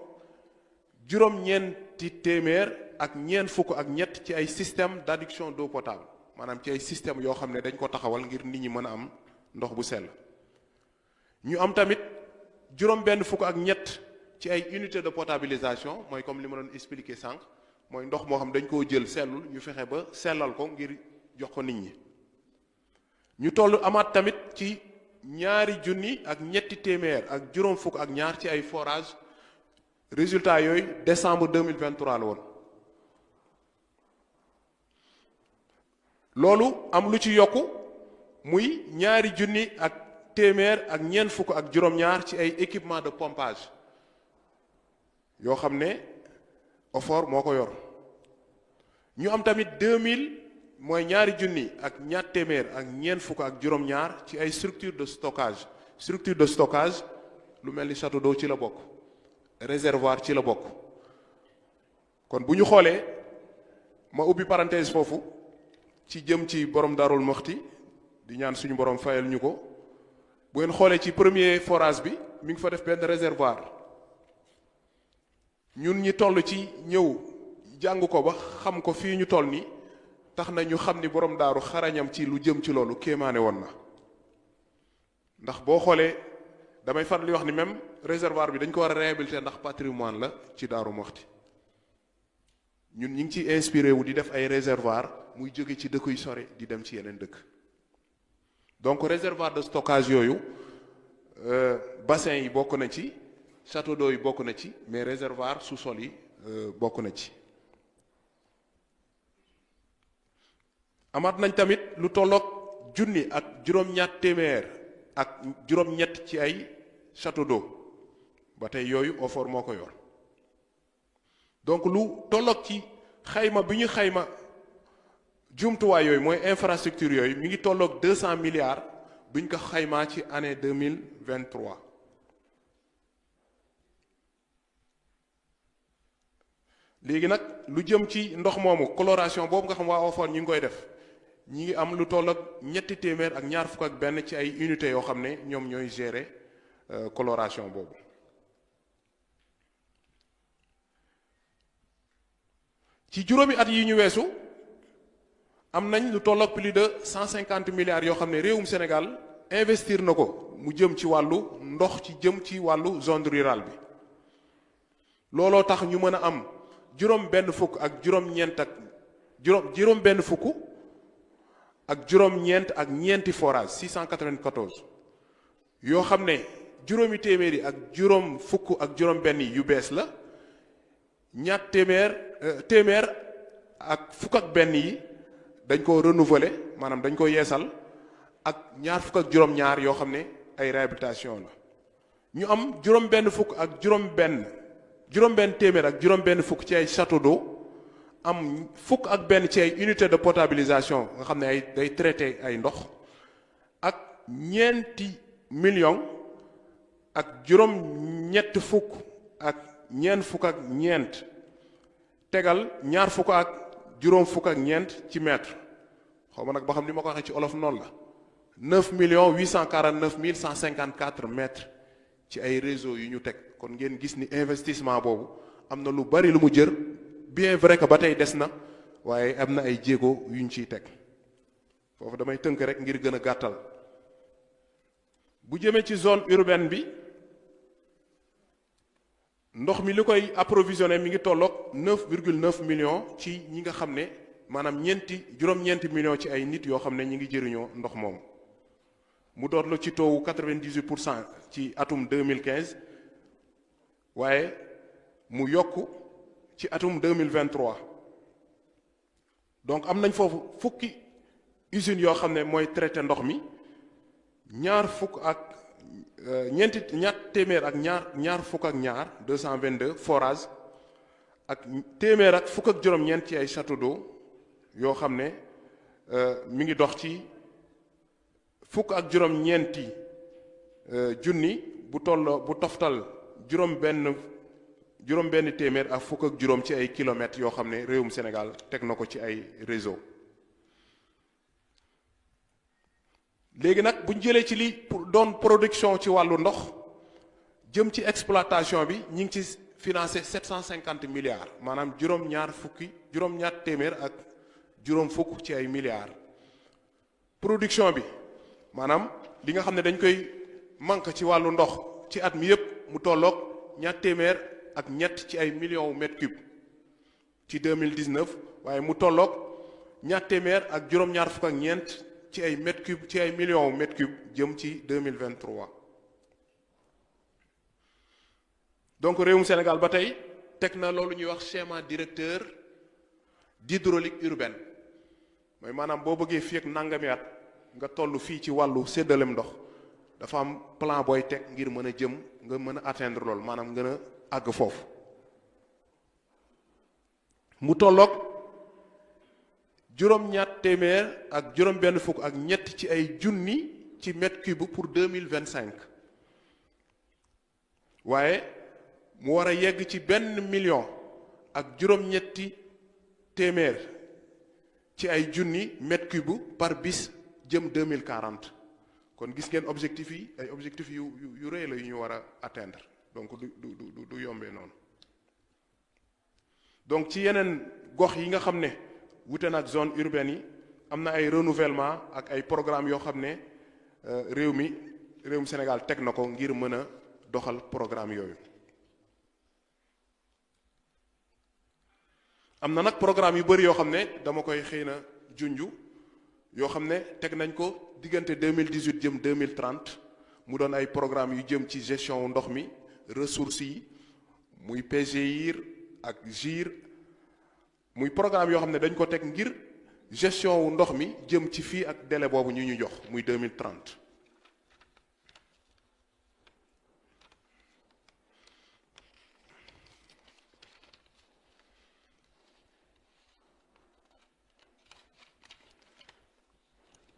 juróom-ñeenti téeméer ak ñeent fukk ak ñett ci ay système d'adduction d'eau potable maanaam ci ay système yoo xam ne dañ ko taxawal ngir nit ñi mën a am ndox bu sell. ñu am tamit juróom-benn fukk ak ñett ci ay unité de potabilisation mooy comme li ma doon expliquer sànq. mooy ndox moo xam dañ koo jël sellul ñu fexe ba sellal ko ngir jox ko nit ñi ñu toll amaat tamit ci 2,000 ak ñetti téeméer ak juróom fukk ak ñaar ci ay forage résultat yooyu décembre 2023 la woon loolu am lu ci yokku muy 2,000 ak téeméer ak ñeent fukk ak juróom-ñaar ci ay équipement de pompage yoo xam ne OFOR moo ko yor ñu am tamit 2000 mooy 2,000 ak ñaar téeméer ak ñeent fukk ak juróom-ñaar ci ay structure de stockage lu mel ni château d'eau ci la bokk réservoir ci la bokk kon bu ñu xoolee ma ubbi parenthèse foofu ci jëm ci borom Darou Mouhty di ñaan suñu borom fayal ñu ko bu ngeen xoolee ci premier forage bi mi ngi fa def benn réservoir ñun ñi toll ci ñëw jàng ko ba xam ko fii ñu toll nii tax na ñu xam ni borom daaru xarañam ci lu jëm ci loolu kéemaane woon na ndax boo xoolee damay faral di wax ni même réservoir bi dañ ko war a réhabiliter ndax patrimoine la ci Daaru Muxti ñun ñi ngi ci inspiré wu di def ay réservoir muy jóge ci dëkk yu sore di dem ci yeneen dëkk donc réservoir de stockage yooyu bassin yi bokk na ci château d'eau yi bokk na ci mais réservoir sous-sol yi bokk na ci amaat nañ tamit lu tolloog junni ak juróom-ñaat téeméer ak juróom-ñett ci ay château d'eau ba tey yooyu OFOR moo ko yor donc lu tolloog ci xayma bi ñu xayma jumtuwaay yooyu mooy infrastructure yooyu mi ngi tolloog 200 milliards bu ñu ko xaymaa ci année 2023 léegi nag lu jëm ci ndox moomu coloration boobu nga xam waa OFOR ñu ngi koy def ñi ngi am lu tolloog ñetti téeméer ak ñaar fukk ak benn ci ay unités yoo xam ne ñoom ñooy gérer coloration boobu ci juróomi at yi ñu weesu am nañ lu tolloog plus de 150 milliards yoo xam ne réewum Sénégal investir na ko mu jëm ci wàllu ndox ci jëm ci wàllu zone rurale bi looloo tax ñu mën a am juróom benn fukk ak juróom-ñeent ak juróom benn fukk ak juróom-ñeent ak ñeenti forage 694 yoo xam ne juróomi téeméer yi ak juróom fukk ak juróom benn yu bees la ñaat téeméer ak fukk ak benn yi dañ ko renouveler maanaam dañ ko yeesal ak ñaar fukk ak juróom-ñaar yoo xam ne ay réhabilitation la ñu am juróom benn fukk ak juróom benn téeméer ak juróom benn fukk ci ay château d'eau am fukk ak benn ci ay unité de potabilisation nga xam ne ay day traité ay ndox ak ñeenti million ak juróom-ñett fukk ak ñeent fukk ak ñeent tegal ñaar fukk ak juróom fukk ak ñeent ci mètre xaw ma nag ba xam ni ma ko waxee ci olof noonu la 9 millions 849 mille 154 mètres ci ay réseaux yu ñu teg kon ngeen gis ni investissement boobu am na lu bari lu mu jër bien vrai que ba tey des na waaye am na ay jéego yu ñu ciy teg foofu damay tënk rek ngir gën a gàttal bu jëmee ci zone urbaine bi ndox mi li koy approvisionné mi ngi tolloog 9,9 millions ci ñi nga xam ne maanaam juróom-ñeenti millions ci ay nit yoo xam ne ñi ngi jëriñoo ndox moomu mu door la ci taux 98% ci atum 2015 waaye mu yokk ci atum 2023 donc am nañ foofu fukki usines yoo xam ne mooy traité ndox mi ñaar fukk ak ñaar téeméer ak ñaar fukk ak ñaar 222 forages ak téeméer ak fukk ak juróom-ñeent ci ay château d'eau yoo xam ne mi ngi dox ci fukk ak juróom-ñeenti junni bu toftal juróom benn téeméer ak fukk ak juróom ci ay kilomètres yoo xam ne réewum Sénégal teg na ko ci ay réseau léegi nag bu ñu jëlee ci li doon production ci wàllu ndox jëm ci exploitation bi ñu ngi ci financé 750 milliards maanaam juróom-ñaar téeméer ak juróom fukk ci ay milliards production bi maanaam li nga xam ne dañ koy manque ci wàllu ndox ci at mi yépp mu tolloog ñaar téeméer ak ñett ci ay millions wu mètres cubes ci 2019 waaye mu tolloog ñaar téeméer ak juróom-ñaar fukk ak ñeent ci ay mètres cubes ci ay millions wu mètres cubes jëm ci 2023 donc réewum Sénégal ba tey teg na loolu ñuy wax schéma directeur d'hydraulique urbaine mooy maanaam boo bëggee fii ak nangami at nga toll fii ci wàllu séddalem ndox dafa am plan booy teg ngir mën a jëm nga mën a atteindre loolu maanaam nga a àgg foofu mu tolloog juróom-ñaat téeméer ak juróom benn fukk ak ñett ci ay junni ci mètre cube pour 2025 waaye mu war a yegg ci 1 million ak juróom-ñetti téeméer ci ay junni mètre cube par bis jëm 2040 kon gis ngeen objectif yi ay objectifs yu rëy la yu ñu war a atteindre donc du yombee noonu donc ci yeneen gox yi nga xam ne wute na ak zone urbaine yi am na ay renouvellement ak ay programme yoo xam ne réewum Sénégal teg na ko ngir mën a doxal programme yooyu. am na nag programme yu bari yoo xam ne dama koy xëy na junju yoo xam ne teg nañ ko diggante 2018 jëm 2030 mu doon ay programme yu jëm ci gestion ndox mi ressources yi muy PGIR ak GIR muy programme yoo xam ne dañ ko teg ngir gestion wu ndox mi jëm ci fii ak délai boobu ñu jox muy 2030.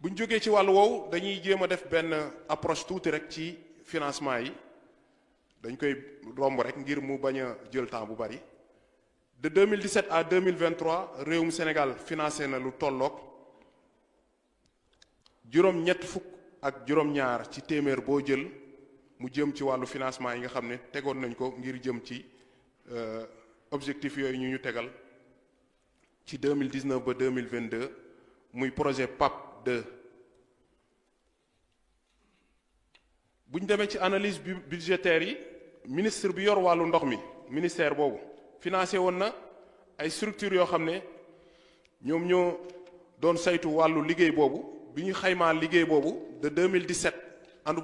bu ñu jógee ci wàllu woowu dañuy jéem a def benn approche tuuti rek ci financement yi dañ koy romb rek ngir mu bañ a jël temps bu bari. De 2017 à 2023 réewum Sénégal financé na lu tolloog juróom-ñett fukk ak juróom-ñaar ci téeméer boo jël mu jëm ci wàllu financement yi nga xam ne tegoon nañ ko ngir jëm ci objectif yooyu ñu tegal ci 2019 ba 2022 muy projet PAP 2. bu ñu demee ci analyse budgétaire yi ministre bi yor wàllu ndox mi ministère boobu financé woon na ay structures yoo xam ne ñoom ñoo doon saytu wàllu liggéey boobu bi ñu xaymaa liggéey boobu de 2017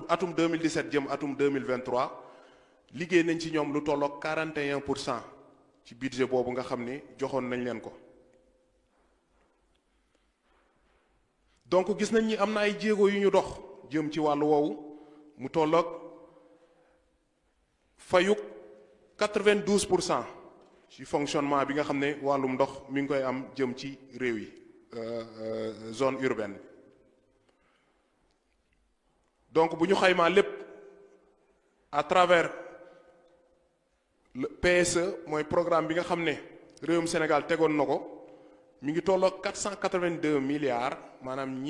atum 2017 jëm atum 2023 liggéey nañ ci ñoom lu tolloog 41% ci budget boobu nga xam ne joxoon nañ leen ko. donc gis nañ ni am na ay jéego yu ñu dox jëm ci wàllu woowu mu tolloog fayuk 92% ci fonctionnement bi nga xam ne wàllum ndox mi ngi koy am jëm ci réew yi zone urbaine. donc bu ñu xaymaa lépp à travers le PSE mooy programme bi nga xam ne réewum Sénégal tegoon na ko mi ngi tolloog 482 milliards maanaam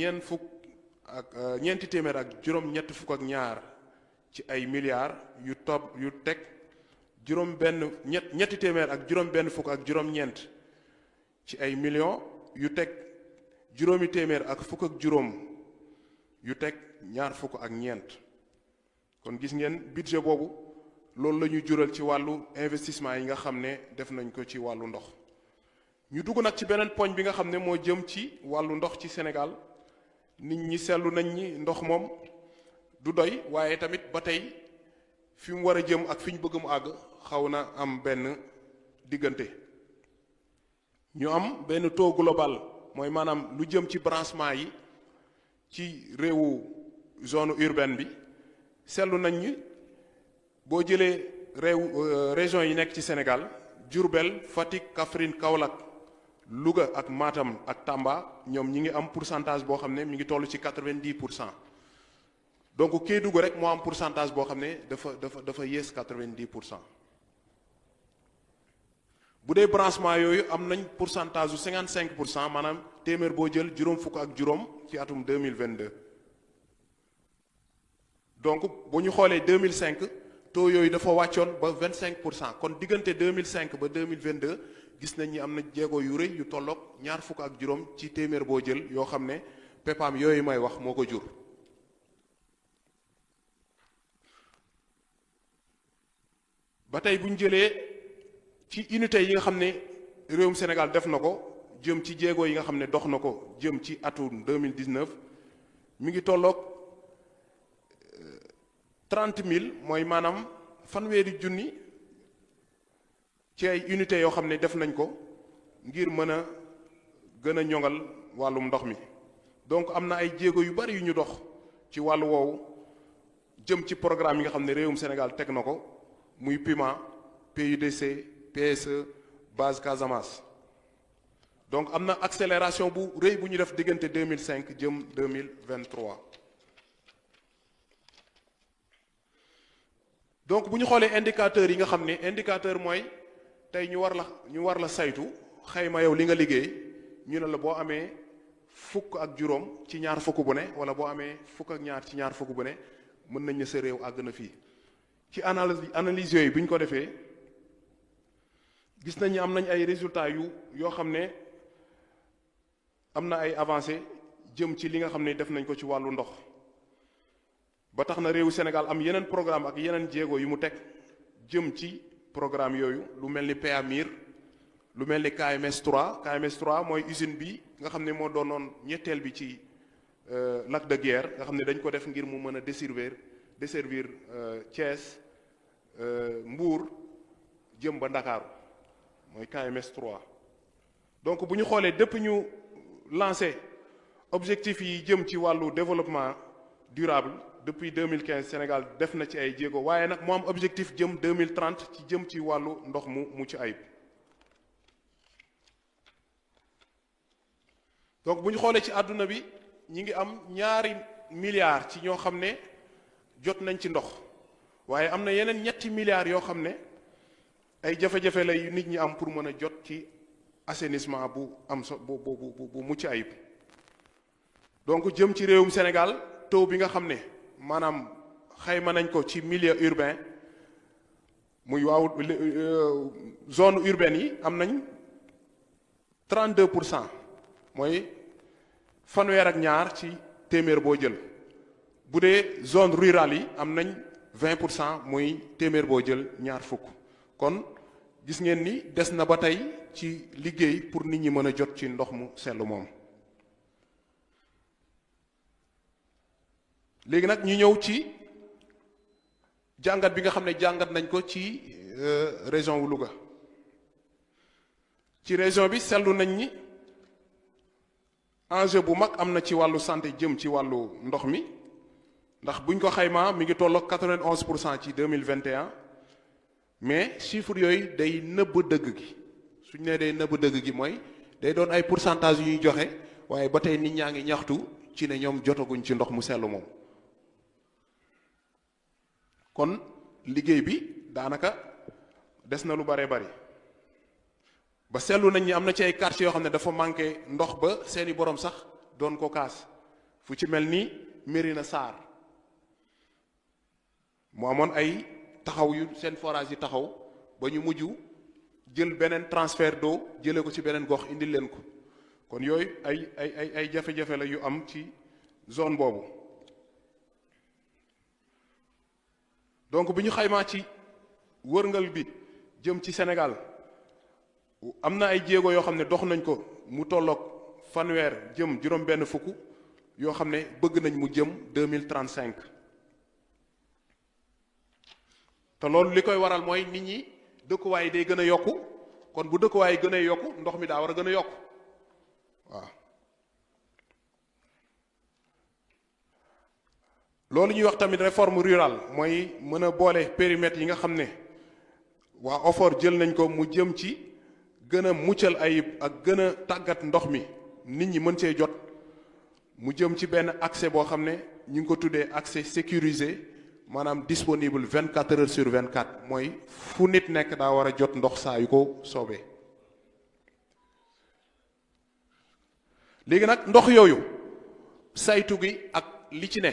ñeenti téeméer ak juróom-ñett fukk ak ñaar ci ay milliards yu teg ñetti téeméer ak juróom-benn fukk ak juróom-ñeent ci ay millions yu teg juróomi téeméer ak fukk ak juróom yu teg ñaar fukk ak ñeent. kon gis ngeen budget boobu loolu la ñu jural ci wàllu investissement yi nga xam ne def nañ ko ci wàllu ndox. ñu dugg nag ci beneen poñ bi nga xam ne moo jëm ci wàllu ndox ci Sénégal nit ñi seetlu nañ ni ndox moom du doy waaye tamit ba tey fi mu war a jëm ak fi ñu bëgg mu àgg xaw na am benn diggante. ñu am benn taux global mooy maanaam lu jëm ci branchement yi ci réewu zone urbaine bi seetlu nañ ni boo jëlee région yi nekk ci Sénégal Diourbel Fatick Kaffrine Kaolack Louga ak Matam ak Tamba ñoom ñi ngi am pourcentage boo xam ne mi ngi toll ci 90%. donc Kédougou rek moo am pourcentage boo xam ne dafa yées 90%. bu dee branchement yooyu am nañ pourcentage su 55% maanaam téeméer boo jël juróom fukk ak juróom ci atum 2022. donc bu ñu xoolee 2005 taux yooyu dafa wàccoon ba 25%. kon diggante 2005 ba 2022 gis nañ ni am na jéego yu rëy yu tolloog ñaar fukk ak juróom ci téeméer boo jël yoo xam ne PEPAM yooyu may wax moo ko jur. ba tey bu ñu jëlee ci unité yi nga xam ne réewum Sénégal def na ko jëm ci jéego yi nga xam ne dox na ko jëm ci atum 2019 mi ngi tolloog 30 000 mooy maanaam fanweeri junni ci ay unités yoo xam ne def nañ ko ngir mën a gën a ñoŋal wàllum ndox mi. donc am na ay jéego yu bari yu ñu dox ci wàllu woowu jëm ci programme yi nga xam ne réewum Sénégal teg na ko muy PUMA PUDC PSE base Casamance. donc am na accélération bu rëy bu ñu def diggante 2005 jëm 2023. donc bu ñu xoolee indicateurs yi nga xam ne indicateur mooy tey ñu war la saytu xayma yow li nga liggéey ñu ne la boo amee fukk ak juróom ci ñaar fukk bu ne wala boo amee fukk ak ñaar ci ñaar fukk bu ne mën nañ ne sa réew àgg na fii. ci analyse yooyu bu ñu ko defee gis nañ ni am nañ ay résultats yoo xam ne am na ay avancées jëm ci li nga xam ne def nañ ko ci wàllu ndox ba tax na réewu Sénégal am yeneen programme ak yeneen jéego yu mu teg jëm ci programme yooyu lu mel ni PAMIR lu mel ni KMS 3 KMS 3 mooy usine bi nga xam ne moo doonoon ñetteel bi ci lac de Guiers nga xam ne dañ ko def ngir mu mën a desservir Thiès Mbour jëm ba Ndakaaru mooy KMS 3 donc bu ñu xoolee depuis ñu lancé objectif yi jëm ci wàllu développement durable depuis 2015 Sénégal def na ci ay jéego waaye nag mu am objectif jëm 2030 ci jëm ci wàllu ndox mu mucc ayib donc bu ñu xoolee ci àdduna bi ñi ngi am 2 milliards ci ñoo xam ne jot nañ ci ndox waaye am na yeneen 3 milliards yoo xam ne ay jafe-jafe la yu nit ñi am pour mën a jot ci assainissement bu am bu mucc ayib donc jëm ci réewum Sénégal taux bi nga xam ne maanaam xayma nañ ko ci milieu urbain muy waaw zone urbaine yi am nañ 32% mooy 32 ci téeméer boo jël bu dee zone rurale yi am nañ 20% muy téeméer boo jël 20 kon gis ngeen ni des na ba tey ci liggéey pour nit ñi mën a jot ci ndox mu sell moom. léegi nag ñu ñëw ci jàngat bi nga xam ne jàngat nañ ko ci région wu Louga ci région bi seetlu nañ ni enjeu bu mag am na ci wàllu santé jëm ci wàllu ndox mi ndax buñ ko xaymaa mi ngi tolloog 91% ci 2021 mais chiffre yooyu day nëbb dëgg gi suñ nee day nëbb dëgg gi mooy day doon ay pourcentage yu ñuy joxe waaye ba tey nit ñaa ngi ñaxtu ci ne ñoom jotaguñ ci ndox mu sell moom kon liggéey bi daanaka des na lu bare bari ba seetlu nañ ni am na ci ay quartiers yoo xam ne dafa manqué ndox ba seeni borom sax doon ko kaas fu ci mel ni Mérina Sarr mu amoon ay taxaw yu seen forage yi taxaw ba ñu mujj jël beneen transfert d'eau jëlee ko ci beneen gox indil leen ko kon yooyu ay jafe-jafe la yu am ci zone boobu donc bi ñu xaymaa ci wërngal bi jëm ci Sénégal am na ay jéego yoo xam ne dox nañ ko mu tolloog 100 jëm juróom-benn fukk yoo xam ne bëgg nañ mu jëm 2035 te loolu li koy waral mooy nit ñi dëkkuwaay yi day gën a yokku kon bu dëkkuwaay yi gën a yokku ndox mi daa war a gën a yokku waaw loolu ñuy wax tamit réforme rurale mooy mën a boole périmètre yi nga xam ne waa OFOR jël nañ ko mu jëm ci gën a muccal ayib ak gën a tàggat ndox mi nit ñi mën cee jot mu jëm ci benn accès boo xam ne ñu ngi ko tuddee accès sécurisé maanaam disponible 24 heures sur 24 mooy fu nit nekk daa war a jot ndox saa yu ko soobee. léegi nag ndox yooyu saytu gi ak li ci ne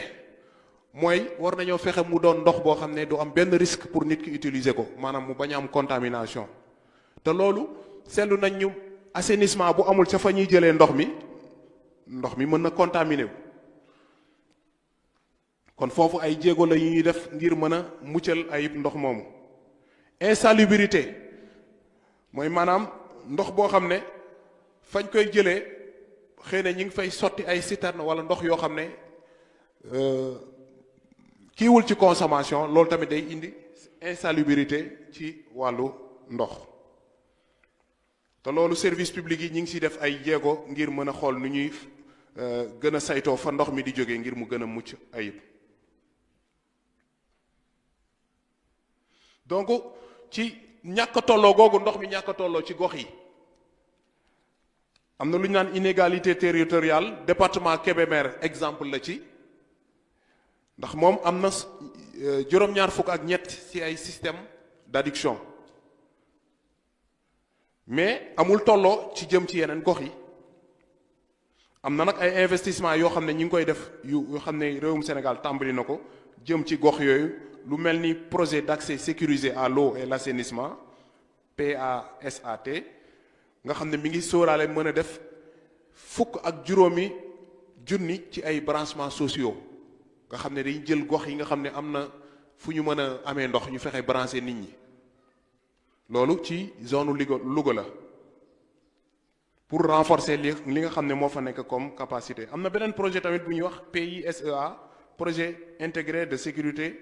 mooy war nañoo fexe mu doon ndox boo xam ne du am benn risque pour nit ki utiliser ko maanaam mu bañ a am contamination te loolu seetlu nañ ñu assainissement bu amul ca fa ñuy jëlee ndox mi mën na contaminé wu kon foofu ay jéego la yu ñuy def ngir mën a muccal ayib ndox moomu insalubrité mooy maanaam ndox boo xam ne fañ koy jëlee xëy na ñi ngi fay sotti ay citerne wala ndox yoo xam ne kiiwul ci consommation loolu tamit day indi insalubrité ci wàllu ndox te loolu service public yi ñi ngi ciy def ay jéego ngir mën a xool nu ñuy gën a saytoo fa ndox mi di jógee ngir mu gën a mucc ayib donc ci ñàkk tolloo googu ndox mi ñàkk tolloo ci gox yi am na lu ñu naan inégalité territoriale département Kébémer exemple la ci ndax moom am na juróom-ñaar fukk ak ñett ci ay système d'adduction mais amul tolloo ci jëm ci yeneen gox yi am na nag ay investissement yoo xam ne ñi ngi koy def yoo xam ne réewum Sénégal tàmbali na ko jëm ci gox yooyu lu mel ni projet d'accès sécurisé à l'eau et l'assainissement PASAT nga xam ne mi ngi sóoraale mën a def 15 junni ci ay branchements sociaux nga xam ne dañ jël gox yi nga xam ne am na fu ñu mën a amee ndox ñu fexe branché nit ñi loolu ci zone Louga la pour renforcer li nga xam ne moo fa nekk comme capacité. am na beneen projet tamit bu ñuy wax PISEA projet intégré de sécurité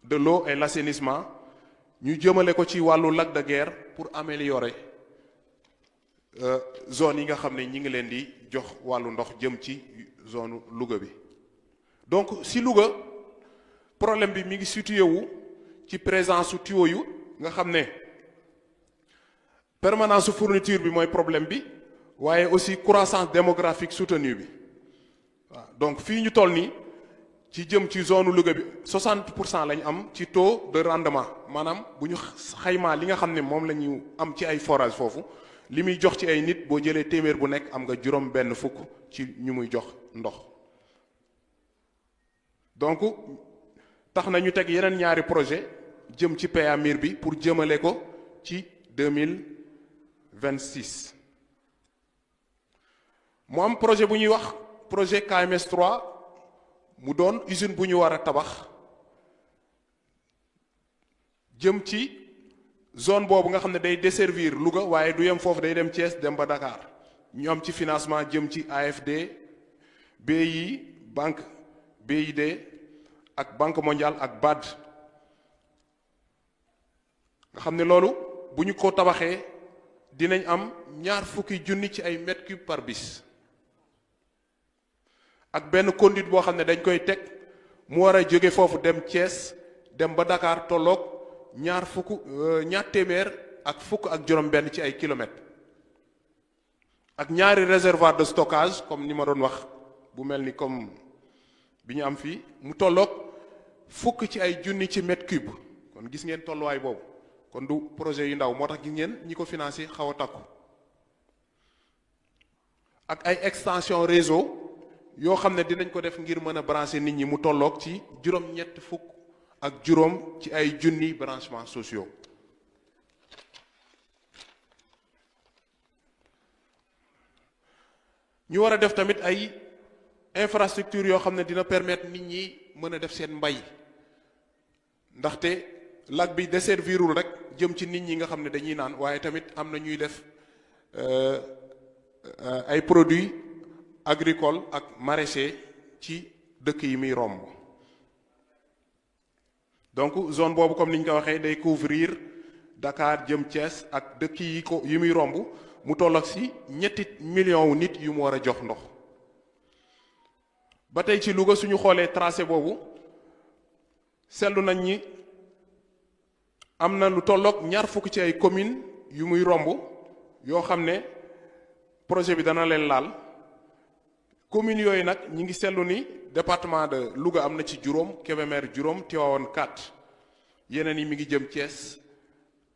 de l'eau et l'assainissement ñu jëmale ko ci wàllu lac de Guiers pour améliorer zone yi nga xam ne ñi ngi leen di jox wàllu ndox jëm ci zone Louga bi. donc si Louga problème bi mi ngi situé wu ci présence su tuyau yu nga xam ne permanence su fourniture bi mooy problème bi waaye aussi croissance démographique soutenue bi waaw donc fii ñu toll nii ci jëm ci zone Louga bi 60% lañ am ci taux de rendement maanaam bu ñu xaymaa li nga xam ne moom la ñu am ci ay forage foofu li muy jox ci ay nit boo jëlee téeméer bu nekk am nga juróom benn fukk ci ñu muy jox ndox. donc tax na ñu teg yeneen ñaari projet jëm ci PAMIR bi pour jëmale ko ci 2026 mu am projet bu ñuy wax projet KMS 3 mu doon usine bu ñu war a tabax jëm ci zone boobu nga xam ne day desservir Louga waaye du yem foofu day dem Thiès dem ba Dakar ñu am ci financement jëm ci AFD BI banque BID ak banque mondiale ak BAD nga xam ne loolu bu ñu ko tabaxee dinañ am 20 junni ci ay mètres cubes par bis ak benn conduite boo xam ne dañ koy teg mu war a jóge foofu dem Thiès dem ba Dakar tolloog 200 téeméer ak fukk ak juróom benn ci ay kilomètres ak ñaari réservoir de stockage comme ni ma doon wax bu mel ni comme bi ñu am fii mu tolloog fukk ci ay junni ci mètre cube kon gis ngeen tolluwaay boobu kon du projet yu ndaw moo tax gis ngeen ñi ko financé xaw a takku ak ay extension réseau yoo xam ne dinañ ko def ngir mën a brancher nit ñi mu tolloog ci juróom-ñett fukk ak juróom ci ay junni branchements sociaux. ñu war a def tamit ay infrastructure yoo xam ne dina permettre nit ñi mën a def seen mbay ndaxte lac bi desservirul rek jëm ci nit ñi nga xam ne dañuy naan waaye tamit am na ñuy def ay produits agricoles ak maraîchers ci dëkk yi muy romb donc zone boobu comme ni ñu ko waxee day couvrir Dakar jëm Thiès ak dëkk yi muy romb mu toll ci 7 millions wu nit yu mu war a jox ndox. ba tey ci Louga suñu xoolee tracé boobu seetlu nañ ni am na lu tolloog 20 ci ay communes yu muy romb yoo xam ne projet bi dana leen laal communes yooyu nag ñi ngi seetlu ni département de Louga am na ci juróom Kébémer juróom Tivaouane 4 yeneen yi mi ngi jëm Thiès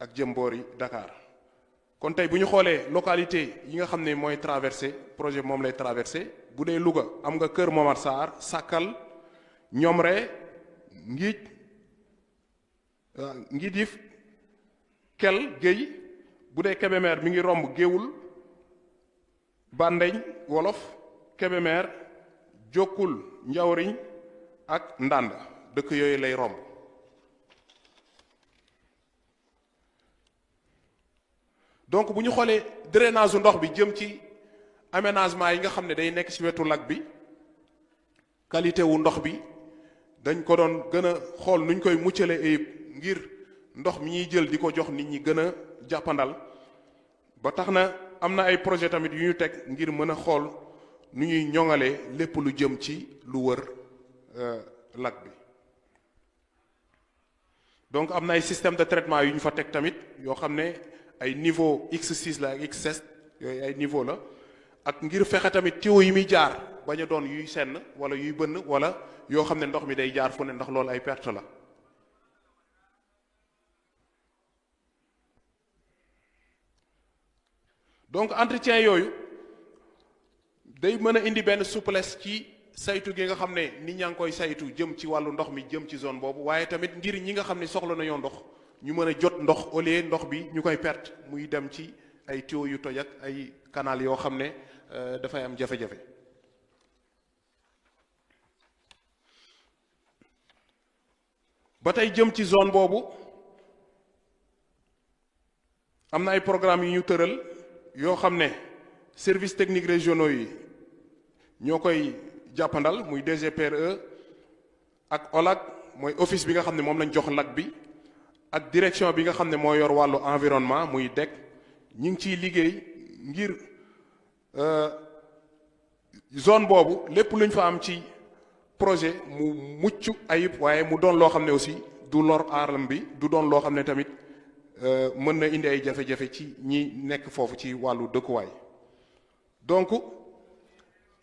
ak jëm boori Dakar kon tey bu ñu xoolee localité yi nga xam ne mooy traversé projet moom lay traversé bu dee Louga am nga Kër Momar Sarr Sakal Ñomre Ngidif Kel Guèye bu dee Kébémer mi ngi romb Géewul Bandeñ Wolof Kébémer Jokkul Njawriñ ak Ndand dëkk yooyu lay romb donc bu ñu xoolee drainage ndox bi jëm ci aménagement yi nga xam ne day nekk ci wetu lac bi qualité wu ndox bi dañ ko doon gën a xool nuñ koy muccale ayib ngir ndox mi ñuy jël di ko jox nit ñi gën a jàppandal ba tax na am na ay projet tamit yu ñu teg ngir mën a xool nu ñuy ñoŋalee lépp lu jëm ci lu wër lac bi donc am na ay système de traitement yu ñu fa teg tamit yoo xam ne ay niveau X6 la ak X7 yooyu ay niveau la ak ngir fexe tamit tuyau yi muy jaar bañ a doon yuy senn wala yuy bënn wala yoo xam ne ndox mi day jaar fu ne ndax loolu ay perte la donc entretien yooyu day mën a indi benn souplesse ci saytu gi nga xam ne nit ñaa ngi koy saytu jëm ci wàllu ndox mi jëm ci zone boobu waaye tamit ngir ñi nga xam ne soxla nañoo ndox ñu mën a jot ndox au lieu ndox bi ñu koy perte muy dem ci ay tuyaux yu toj ak ay canal yoo xam ne dafay am jafe-jafe. ba tey jëm ci zone boobu am na ay programmes yu ñu tëral yoo xam ne services techniques régionaux yi ñoo koy jàppandal muy DGPRE ak OLAC mooy office bi nga xam ne moom lañ jox LAC bi ak direction bi nga xam ne moo yor wàllu environnement muy DEC ñi ngi ciy liggéey ngir zone boobu lépp luñ fa am ci projet mu mucc ayib waaye mu doon loo xam ne aussi du lor aaram bi du doon loo xam ne tamit mën na indi ay jafe-jafe ci ñi nekk foofu ci wàllu dëkkuwaay. donc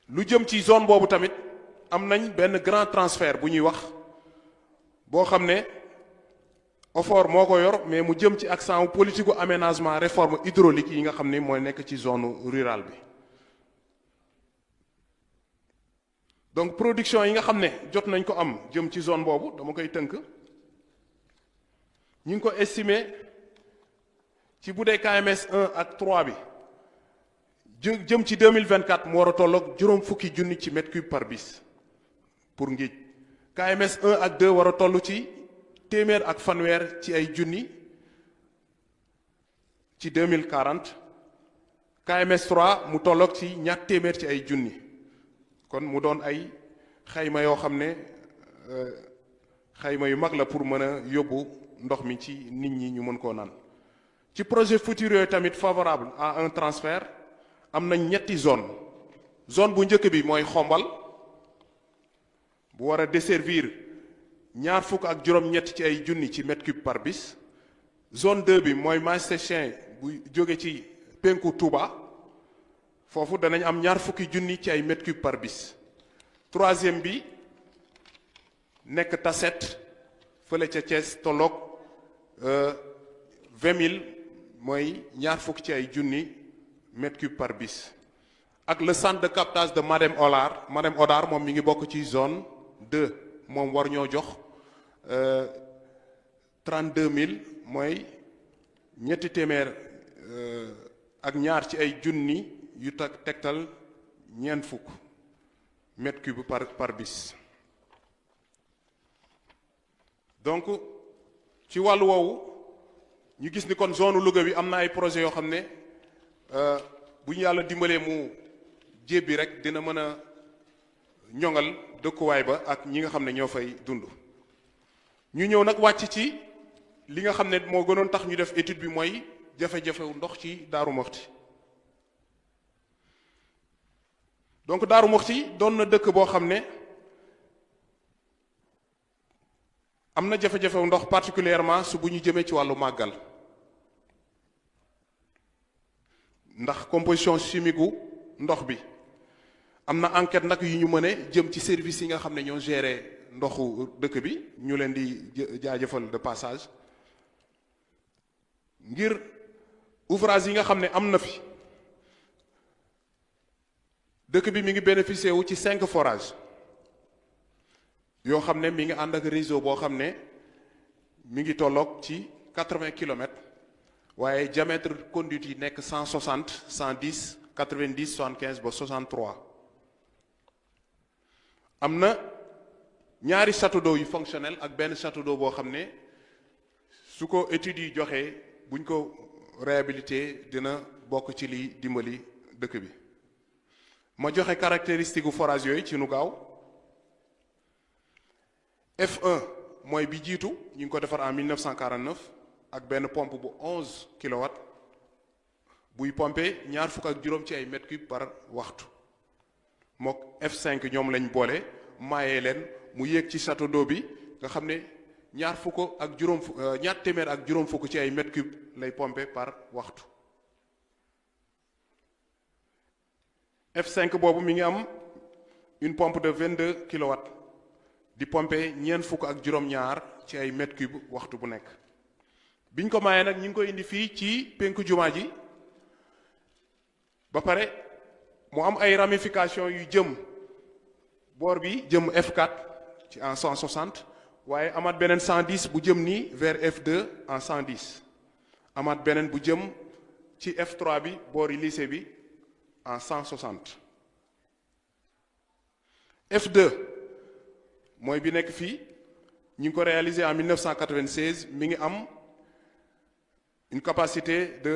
lu jëm ci zone boobu tamit am nañ benn grand transfert bu ñuy wax boo xam ne OFOR moo ko yor mais mu jëm ci accent politique aménagement réforme hydraulique yi nga xam ne mooy nekk ci zone rurale bi. donc production yi nga xam ne jot nañ ko am jëm ci zone boobu dama koy tënk ñu ngi ko estimer ci bu dee KMS 1 ak 3 bi jëm ci 2024 mu war a tolloog juróom fukki junni ci mètre cube par bis pour Ngidj KMS 1 ak 2 war a toll ci téeméer ak fanweer ci ay junni ci 2040 KMS 3 mu tolloog ci ñaar téeméer ci ay junni kon mu doon ay xayma yoo xam ne xayma yu mag la pour mën a yóbbu ndox mi ci nit ñi ñu mën koo naan ci projet futur yooyu tamit favorable à un transfert am nañ ñetti zone bu njëkk bi mooy Xombal bu war a desservir ñaar fukk ak juróom-ñett ci ay junni ci mètre cube par bis zone 2 bi mooy Massichin bu jóge ci penku Touba foofu danañ am ñaar fukki junni ci ay mètre cube par bis troisième bi nekk Tasset fële ca Thiès tolloog 20 000 mooy ñaar fukk ci ay junni mètre cube par bis ak le centre de captage de Madem Odar moom mi ngi bokk ci zone 2 moom war ñoo jox 32 000 mooy ñetti téeméer ak ñaar ci ay junni yu tegtal ñeent fukk mètre cube par bis donc ci wàllu woowu ñu gis ni kon zone Louga bi am na ay projets yoo xam ne bu ñu yàlla dimbalee mu jébbi rek dina mën a ñoŋal dëkkuwaay ba ak ñi nga xam ne ñoo fay dund. ñu ñëw nag wàcc ci li nga xam ne moo gënoon tax ñu def étude bi mooy jafe-jafewu ndox ci Daaru Muxti donc Daaru Muxti doon na dëkk boo xam ne am na jafe-jafewu ndox particulièrement su bu ñu jëmee ci wàllu màggal ndax composition chimique gu ndox bi am na enquête nag yu ñu mëne jëm ci service yi nga xam ne ñoo gérer ndoxu dëkk bi ñu leen di jaajëfal de passage ngir ouvrage yi nga xam ne am na fi dëkk bi mi ngi bénéficié wu ci 5 forages yoo xam ne mi ngi ànd ak réseau boo xam ne mi ngi tolloog ci 80 kilomètres waaye diamètre conduite yi nekk 160 110 90 75 ba 63 am na ñaari château d'eau yu fonctionnel ak benn château d'eau boo xam ne su ko études yi joxee buñ ko réhabilité dina bokk ci liy dimbali dëkk bi ma joxe caractéristique gu forage yooyu ci nu gaaw F1 mooy bi jiitu ñu ngi ko defar en 1949 ak benn pompe bu 11 kilowatts buy pomper ñaar fukk ak juróom ci ay mètres cubes par waxtu mook F5 ñoom lañ boole maayee leen mu yéeg ci château d'eau bi nga xam ne ñaar téeméer ak juróom fukk ci ay mètres cubes lay pomper par waxtu F5 boobu mi ngi am une pompe de 22 kilowatts di pomper ñeent fukk ak juróom-ñaar ci ay mètres cubes waxtu bu nekk biñ ko maayee nag ñu ngi koy indi fii ci penku jumaa ji ba pare mu am ay ramification yu jëm boor bi jëm F4 ci en 160 waaye amaat beneen 110 bu jëm nii vers F2 en 110 amaat beneen bu jëm ci F3 bi boori lycée bi en 160 F2 mooy bi nekk fii ñu ngi ko réalisé en 1996 mi ngi am une capacité de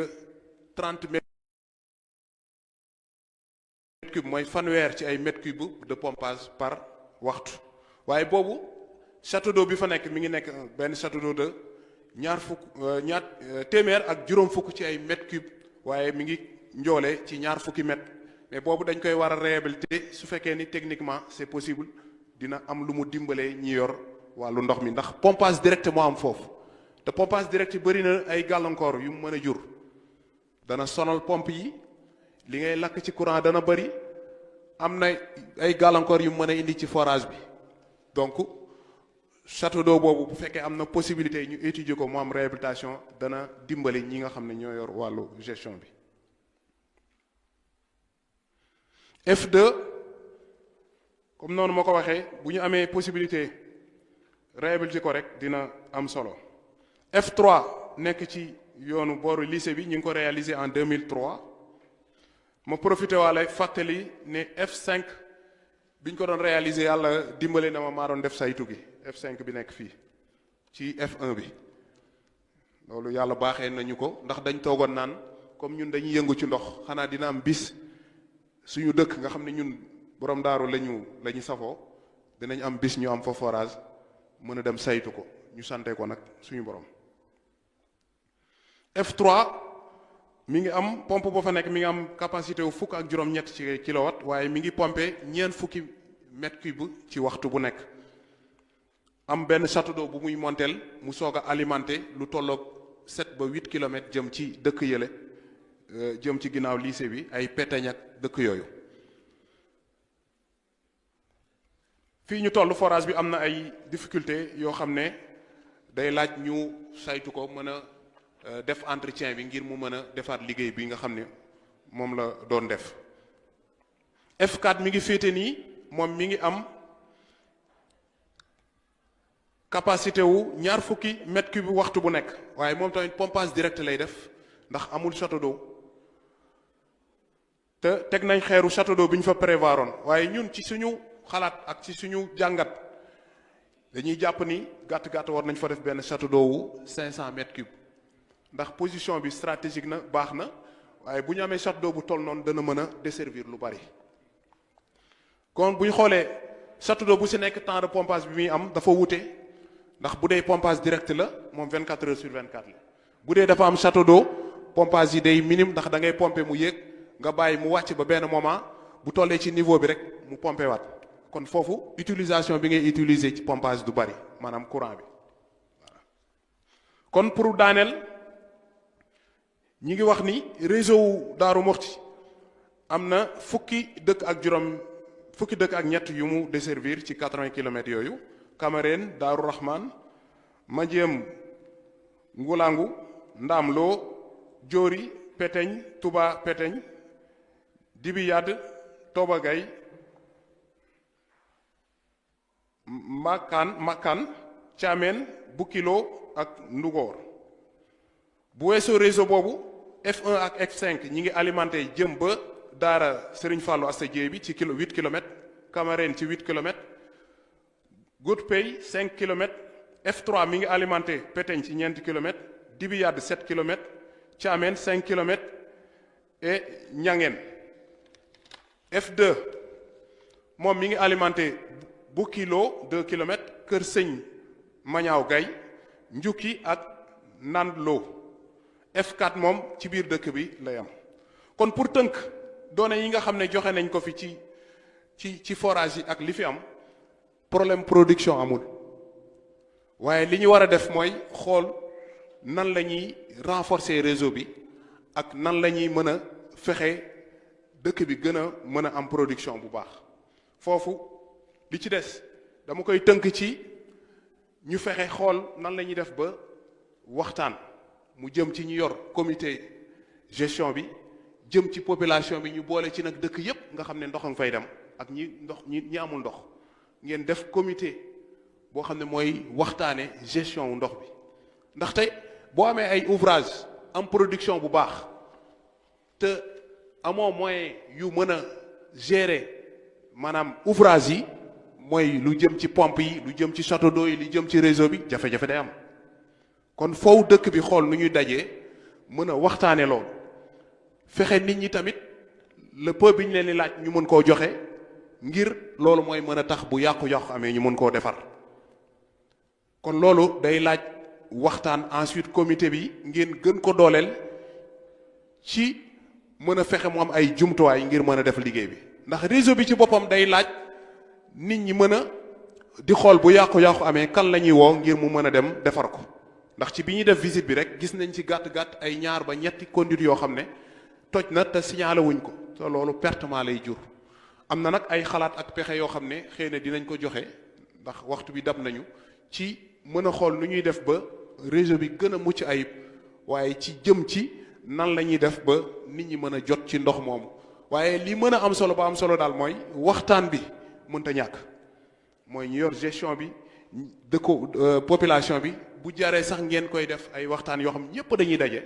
30 mètres cubes mooy fanweer ci ay mètres cubes de pompage par waxtu waaye boobu château d'eau bi fa nekk mi ngi nekk benn château d'eau de ñaar téeméer ak juróom fukk ci ay mètres cubes waaye mi ngi njoole ci ñaar fukki mètres mais boobu dañ koy war a réhabiliter su fekkee ni techniquement c'est possible dina am lu mu dimbalee ñi yor wàllu ndox mi ndax pompage direct moo am foofu te pompage direct bëri na ay gàllankoor yu mu mën a jur dana sonal pompe yi li ngay lakk ci courant dana bëri am na ay gàllankoor yu mu mën a indi ci forage bi donc château d'eau boobu bu fekkee am na possibilité ñu étudier ko mu am réhabilitation dana dimbali ñi nga xam ne ñoo yor wàllu gestion bi F2 comme noonu ma ko waxee bu ñu amee possibilité réhabiliter ko rek dina am solo F3 nekk ci yoonu booru lycée bi ñu ngi ko réalisé en 2003 ma profité waale fàttali ne F5 bi ñu ko doon réalisé yàlla dimbale na ma maa doon def saytu gi F5 bi nekk fii ci F1 bi loolu yàlla baaxee nañu ko ndax dañ toogoon naan comme ñun dañuy yëngu ci ndox xanaa dina am bis suñu dëkk nga xam ne ñun borom daaru la ñu safoo dinañ am bis ñu am fa forage mën a dem saytu ko ñu sante ko nag suñu borom F3 mi ngi am pompe ba fa nekk mi ngi am capacité wu fukk ak juróom-ñett ci kilowatt waaye mi ngi pompé ñeent fukki mètre cube ci waxtu bu nekk am benn château d'eau bu muy monteel mu soog a alimenté lu tolloog 7 ba 8 kilomètres jëm ci dëkk yële jëm ci ginnaaw lycée bi ay Pétagne ak dëkk yooyu fii ñu toll forage bi am na ay difficulté yoo xam ne day laaj ñu saytu ko mën a def entretien bi ngir mu mën a defaat liggéey bi nga xam ne moom la doon def F4 mi ngi féete nii moom mi ngi am capacité wu ñaar fukki mètre cube waxtu bu nekk waaye moom tamit pompage direct lay def ndax amul château d'eau te teg nañ xeeru château d'eau bi ñu fa prévoiroon waaye ñun ci suñu xalaat ak ci suñu jàngat dañuy jàpp ni gàtt-gàtt war nañ fa def benn château d'eau wu 500 mètres cubes ndax position bi stratégique na baax na waaye bu ñu amee château d'eau bu toll noonu dana mën a desservir lu bari kon bu ñu xoolee château d'eau bu si nekk temps de pompage bi muy am dafa wute ndax bu dee pompage direct la moom 24 heures sur 24 la bu dee dafa am château d'eau pompage yi day minime ndax da ngay pomper mu yéeg nga bàyyi mu wàcc ba benn moment bu tollee ci niveau bi rek mu pomper waat kon foofu utilisation bi ngay utiliser ci pompage du bari maanaam courant bi voilà kon pour daaneel ñi ngi wax ni réseau wu Daaru Muxti am na fukki dëkk ak ñett yu mu desservir ci 80 kilomètres yooyu Camarène Daaru Rahman Madiem Ngulangu Ndamlo Diori Pétagne Touba Pétagne Dibiyad Tobagay Makan Thiamène Boukilo ak Ndugor bu weesoo réseau boobu F1 ak F5 ñi ngi alimenté jëm ba Daara Serigne Fallou Asta Dieye bi ci 8 kilomètres Camarène ci 8 kilomètres Goudpey 5 kilomètres F3 mi ngi alimenté Pétagne ci ñeenti kilomètres Dibiyad 7 kilomètres Thiamène 5 kilomètres et Niangène F2 moom mi ngi alimenté Boukilo 2 kilomètres Kër Sëñ Mañaaw Gay Njukki ak Nandlo F4 moom ci biir dëkk bi lay am kon pour tënk données yi nga xam ne joxe nañ ko fi ci forage yi ak li fi am problème production amul waaye li ñu war a def mooy xool nan la ñuy renforcer réseau bi ak nan la ñuy mën a fexe dëkk bi gën a mën a am production bu baax foofu li ci des dama koy tënk ci ñu fexe xool nan la ñuy def ba waxtaan mu jëm ci ñu yor comité gestion bi jëm ci population bi ñu boole ci nag dëkk yépp nga xam ne ndox nga fay dem ak ñi amul ndox ngeen def comité boo xam ne mooy waxtaane gestion wu ndox bi ndax tey boo amee ay ouvrage am production bu baax te amoo moyen yu mën a gérer maanaam ouvrage yi mooy lu jëm ci pompe yi lu jëm ci château d'eau yi lu jëm ci réseau bi jafe-jafe day am kon foofu dëkk bi xool nu ñuy dajee mën a waxtaane loolu fexe nit ñi tamit le peu bi ñu leen di laaj ñu mën koo joxe ngir loolu mooy mën a tax bu yàqu-yàqu amee ñu mën koo defar kon loolu day laaj waxtaan ensuite comité bi ngeen gën ko dooleel ci mën a fexe mu am ay jumtuwaay ngir mën a def liggéey bi ndax réseau bi ci boppam day laaj nit ñi mën a di xool bu yàqu-yàqu amee kan la ñuy woo ngir mu mën a dem defar ko ndax ci bi ñuy def visite bi rek gis nañ ci gàtt-gàtt ay ñaar ba ñetti conduite yoo xam ne toj na te signalé wuñ ko te loolu pertement lay jur am na nag ay xalaat ak pexe yoo xam ne xëy na dinañ ko joxe ndax waxtu bi dab nañu ci mën a xool nu ñuy def ba réseau bi gën a mucc ayib waaye ci jëm ci nan la ñuy def ba nit ñi mën a jot ci ndox moomu waaye li mën a am solo ba am solo daal mooy waxtaan bi mënta ñàkk mooy ñu yor gestion bi dëkko population bi bu jaree sax ngeen koy def ay waxtaan yoo xam ñëpp dañuy daje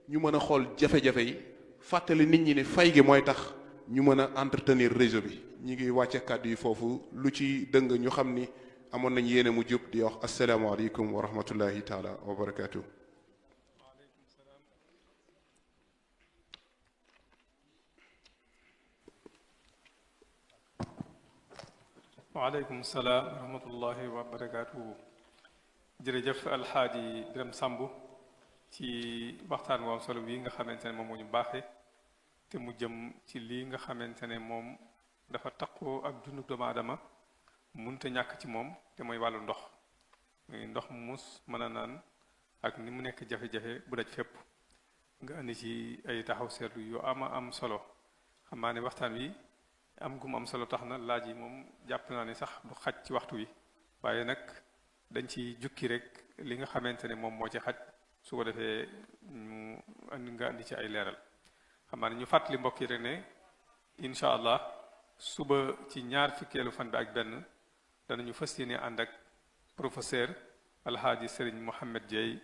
ñu mën a xool jafe-jafe yi fàttali nit ñi ne fay gi mooy tax ñu mën a entretenir réseau bi ñi ngi wàcce kàddu yi foofu lu ci dëng ñu xam ni amoon nañ yéene mu jub di wax asalaamaaleykum wa rahmatullahi taala wa barakaatu. waaleykum salaam wa rahmatullahi wa barakaatu. jërëjëf alxaaji Biram Samb ci waxtaan wu am solo bii nga xamante ne moom moo ñu baaxee te mu jëm ci lii nga xamante ne moom dafa taqoo ak dundu doomu aadama mënut a ñàkk ci moom te mooy wàllu ndox muy ndox mu mus mën a naan ak ni mu nekk jafe-jafe bu daj fépp nga indi ci ay taxaw seetlu yu am solo xam naa ne waxtaan wi am gu mu am solo tax na laaj yi moom jàpp naa ne sax du xaj ci waxtu wi waaye nag dañ ci jukki rek li nga xamante ne moom moo ci xaj su ko defee ñu nga andi ci ay leeral xam naa ne ñu fàttali mbokk yi rek ne incha allah suba ci ñaar fukkeelu fan bi ak benn danañu fas yéene ànd ak professeur alhaaji Serigne Mohamed Dieye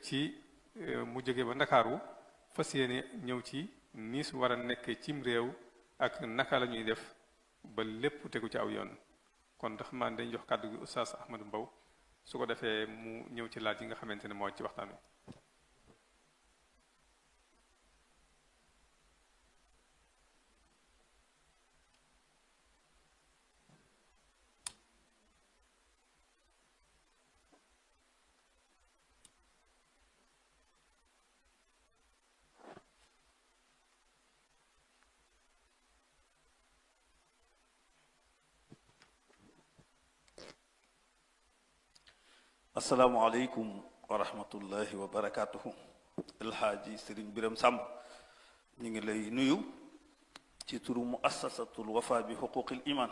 ci mu jóge ba Ndakaaru fas yéene ñëw ci ni su war a nekkee cim réew ak naka la ñuy def ba lépp tegu ci aw yoon kon ndax man dañ jox kàddu gi Oustaz Ahmadou Mbow su ko defee mu ñëw ci laaj yi nga xamante ne moo ci waxtaan wi. asalaamaaleykum wa rahmatullahi wa barakaatuhu alxaaji Sëriñ Biram Samb ñu ngi lay nuyu ci turu muassasatul wafa bi xuquqil iman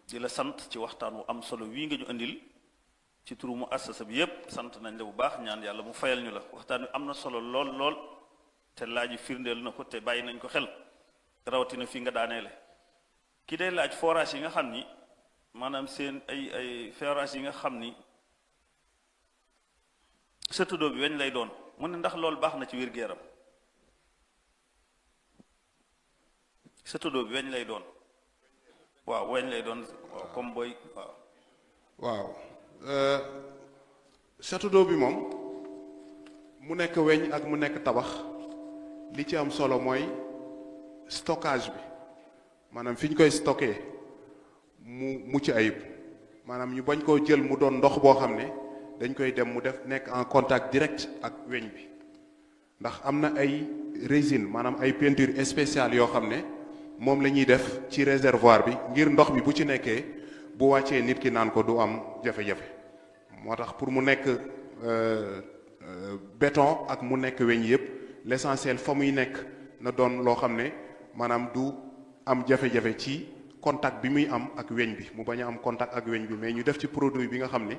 di la sant ci waxtaan wu am solo wii nga ñu andil ci turu muassasa bi yépp sant nañ la bu baax ñaan yàlla mu fayal ñu la waxtaan wi am na solo lool te laaj yi firndeel na ko te bàyyi nañ ko xel rawatina fii nga daaneele ki day laaj forage yi nga xam ni maanaam seen ay forage yi nga xam ni sëtudoo bi weñ lay doon mu ne ndax loolu baax na ci wér-gu-yaram sëtudoo bi weñ lay doon waaw weñ lay doon waaw comme booy waaw château d'eau bi moom mu nekk weñ ak mu nekk tabax li ci am solo mooy stockage bi maanaam fi ñu koy stocké mu mucc ayib maanaam ñu bañ koo jël mu doon ndox boo xam ne dañ koy dem mu def nekk en contact direct ak weñ bi ndax am na ay résine maanaam ay peinture spéciale yoo xam ne moom la ñuy def ci réservoir bi ngir ndox bi bu ci nekkee bu wàccee nit ki naan ko du am jafe-jafe moo tax pour mu nekk béton ak mu nekk weñ yëpp l'essentiel fa muy nekk na doon loo xam ne maanaam du am jafe-jafe ci contact bi muy am ak weñ bi mu bañ a am contact ak weñ bi mais ñu def ci produit bi nga xam ne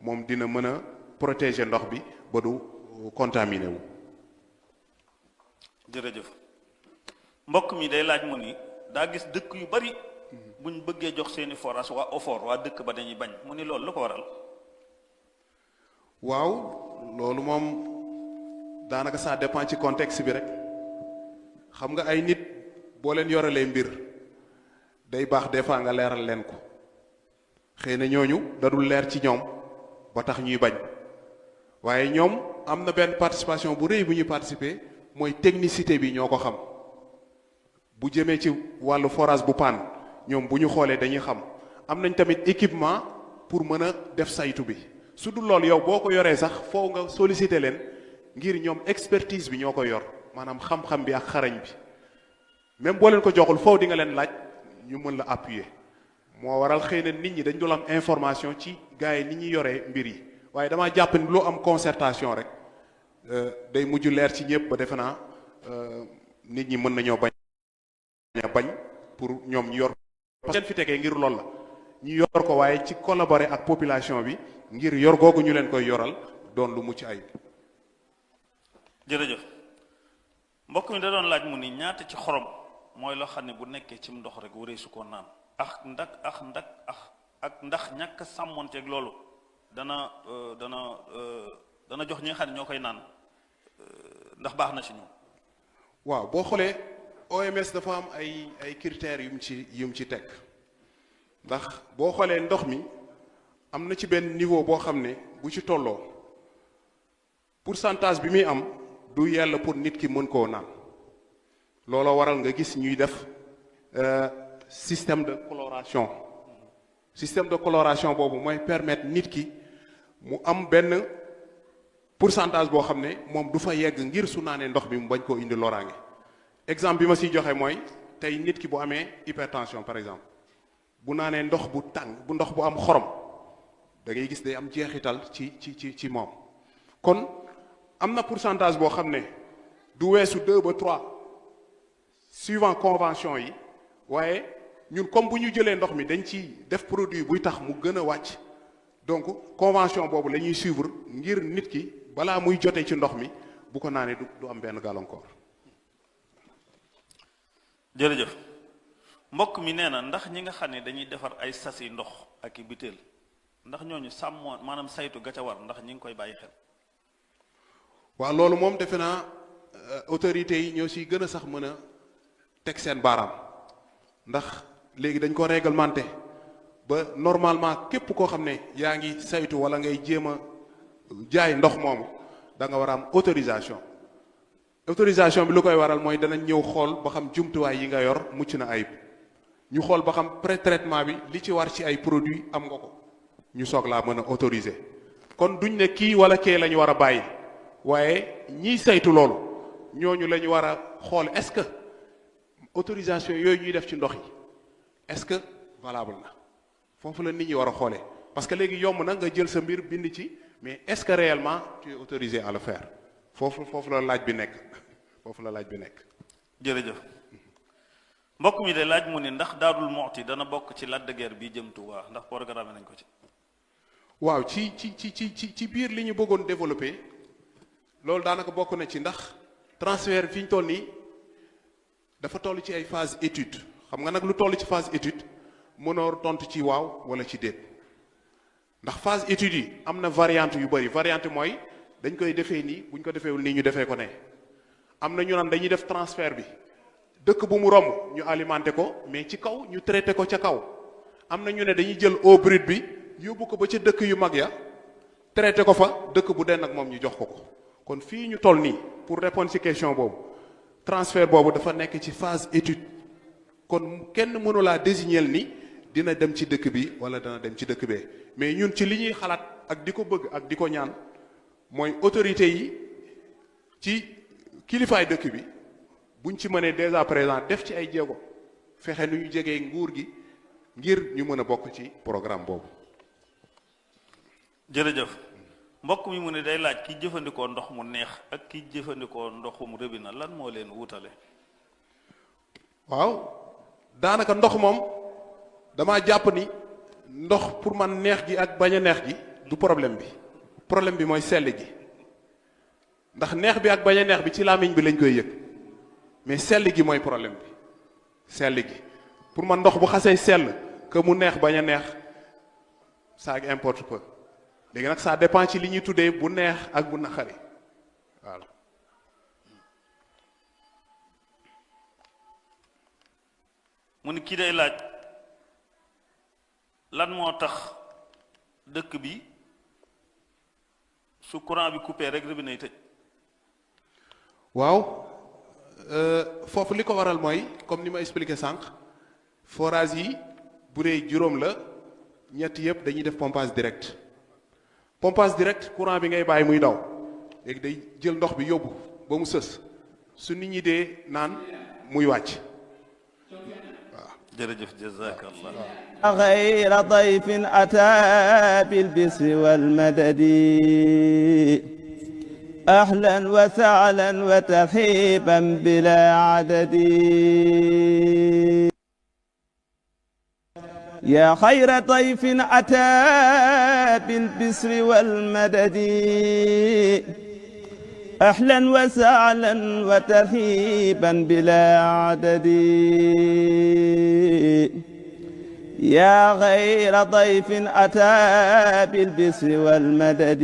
moom dina mën a protéger ndox bi ba du contaminé wu. jërëjëf mbokk mi day laaj mu ni daa gis dëkk yu bari buñ bëggee jox seeni forage waa OFOR waa dëkk ba dañuy bañ mu ni loolu lu ko waral. waaw loolu moom daanaka ça dépend ci contexte bi rek xam nga ay nit boo leen yoralee mbir day baax des fois nga leeral leen ko xëy na ñooñu dadul leer ci ñoom ba tax ñuy bañ waaye ñoom am na benn participation bu rëy bu ñuy participer mooy technicité bi ñoo ko xam bu jëmee ci wàllu forage bu panne ñoom bu ñu xoolee dañuy xam am nañ tamit équipement pour mën a def saytu bi su dul loolu yow boo ko yoree sax foo nga solliciter leen ngir ñoom expertise bi ñoo ko yor maanaam xam-xam bi ak xarañ bi même boo leen ko joxul foofu di nga leen laaj ñu mën la appuyer moo waral xëy na nit ñi dañ dul am information ci gars yi ni ñuy yoree mbir yi waaye damaa jàpp ni loo am concertation rek day mujj leer ci ñëpp ba defe naa nit ñi mën nañoo bañ pour ñoom ñu yor parce que leen fi tegee ngir loolu la ñu yor ko waaye ci collaborer ak population bi ngir yor googu ñu leen koy yoral doon lu mucc ayib. jërëjëf mbokk mi da doon laaj mu ni ñaata ci xorom mooy loo xam ne bu nekkee ci ndox rek waree su ko naan ak ndax ñàkk sàmmonteeg loolu dana jox ñi nga xam ne ñoo koy naan ndax baax na ci ñoom. waaw boo xoolee OMS dafa am ay critères yum ci teg ndax boo xoolee ndox mi am na ci benn niveau boo xam ne bu ci tolloo pourcentage bi muy am du yella pour nit ki mën koo naan looloo waral nga gis ñuy def système de coloration boobu mooy permettre nit ki mu am benn pourcentage boo xam ne moom du fa yegg ngir su naanee ndox bi mu bañ koo indi loraange exemple bi ma siy joxe mooy tey nit ki bu amee hypertension par exemple bu naanee ndox bu tàng bu ndox bu am xorom da ngay gis day am jeexital ci moom kon am na pourcentage boo xam ne du weesu 2 ba 3 suivant convention yi waaye ñun comme bu ñu jëlee ndox mi dañ ci def produit buy tax mu gën a wàcc donc convention boobu la ñuy suivre ngir nit ki balaa muy jotee ci ndox mi bu ko naanee du am benn gàllankoor. jërëjëf mbokk mi nee na ndax ñi nga xam ne dañuy defar ay sasi ndox ak i butéel ndax ñooñu sàmmoon maanaam saytu ga ca war ndax ñi ngi koy bàyyi xel. waaw loolu moom defe naa autorités yi ñoo siy gën a sax mën a teg seen baaraam ndax léegi dañ ko réglementé ba normalement képp koo xam ne yaa ngi saytu wala ngay jéem a jaay ndox moomu da nga war a am autorisation bi lu koy waral mooy danañ ñëw xool ba xam jumtuwaay yi nga yor mucc na ayib ñu xool ba xam pré-traitement bi li ci war ci ay produits am nga ko ñu soog laa mën a autoriser kon duñ ne kii wala kee la ñu war a bàyyi waaye ñiy saytu loolu ñooñu la ñu war a xool est-ce que autorisation yooyu ñuy def ci ndox yi est-ce que valable na foofu la nit ñi war a xoolee parce que léegi yomb na nga jël sa mbir bind ci mais est-ce que réellement tu es autorisé à le faire foofu la laaj bi nekk jërëjëf mbokk mi de laaj mu ni ndax Daarul Muxti dana bokk ci Lac de Guiers bi jëm Touba ndax programme nañ ko ci. waaw ci biir li ñu bëggoon développer loolu daanaka bokk na ci ndax transfert fi ñu toll nii dafa toll ci ay phase étude xam nga nag lu toll ci phase étude mënoo tontu ci waaw wala ci déet ndax phase étude yi am na variante yu bëri variante mooy dañ koy defee nii buñ ko defeewul nii ñu defee ko ne am na ñu naan dañuy def transfert bi dëkk bu mu romb ñu alimenté ko mais ci kaw ñu traité ko ca kaw am na ñu ne dañuy jël eau brute bi yóbbu ko ba ca dëkk yu mag ya traité ko fa dëkk bu den ak moom ñu jox ko kon fii ñu toll nii pour répondre ci question boobu transfert boobu dafa nekk ci phase étude kon kenn mënu laa désigner ni dina dem ci dëkk bi wala dana dem ci dëkk bee mais ñun ci li ñuy xalaat ak di ko bëgg ak di ko ñaan mooy autorité yi ci kilifaay dëkk bi buñ ci mënee dès à présent def ci ay jéego fexe nu ñu jegee nguur gi ngir ñu mën a bokk ci programme boobu. jërëjëf mbokk mi mu ne day laaj ki jëfandikoo ndox mu neex ak ki jëfandikoo ndoxum robinet lan moo leen wutale. waaw daanaka ndox moom damaa jàpp ni ndox pour man neex gi ak bañ a neex gi du problème bi mooy sell gi ndax neex bi ak bañ a neex bi ci làmmiñ bi lañ koy yëg mais sell gi mooy problème bi sell gi pour man ndox bu xasee sell que mu neex bañ a neex ça importe peu léegi nag ça dépend ci li ñuy tuddee bu neex ak bu naqari voilà. mu ni kii day laaj lan moo tax dëkk bi su courant bi coupé rek robinet yi tëj. waaw foofu li ko waral mooy comme ni ma expliqué sànq forage yi bu dee juróom la ñett yëpp dañuy def pompage direct courant bi ngay bàyyi muy daw léegi day jël ndox bi yóbbu ba mu sës su nit ñi dee naan muy wàcc waaw. jërëjëf jazakallah. غير ضيف أتى بالبسر والمدد أهلا وسهلا وترحيبا بلا عدد يا خير ضيف أتى بالبسر والمدد أهلا وسهلا وترحيبا بلا عدد يا غير ضيف أتى بالبسر والمدد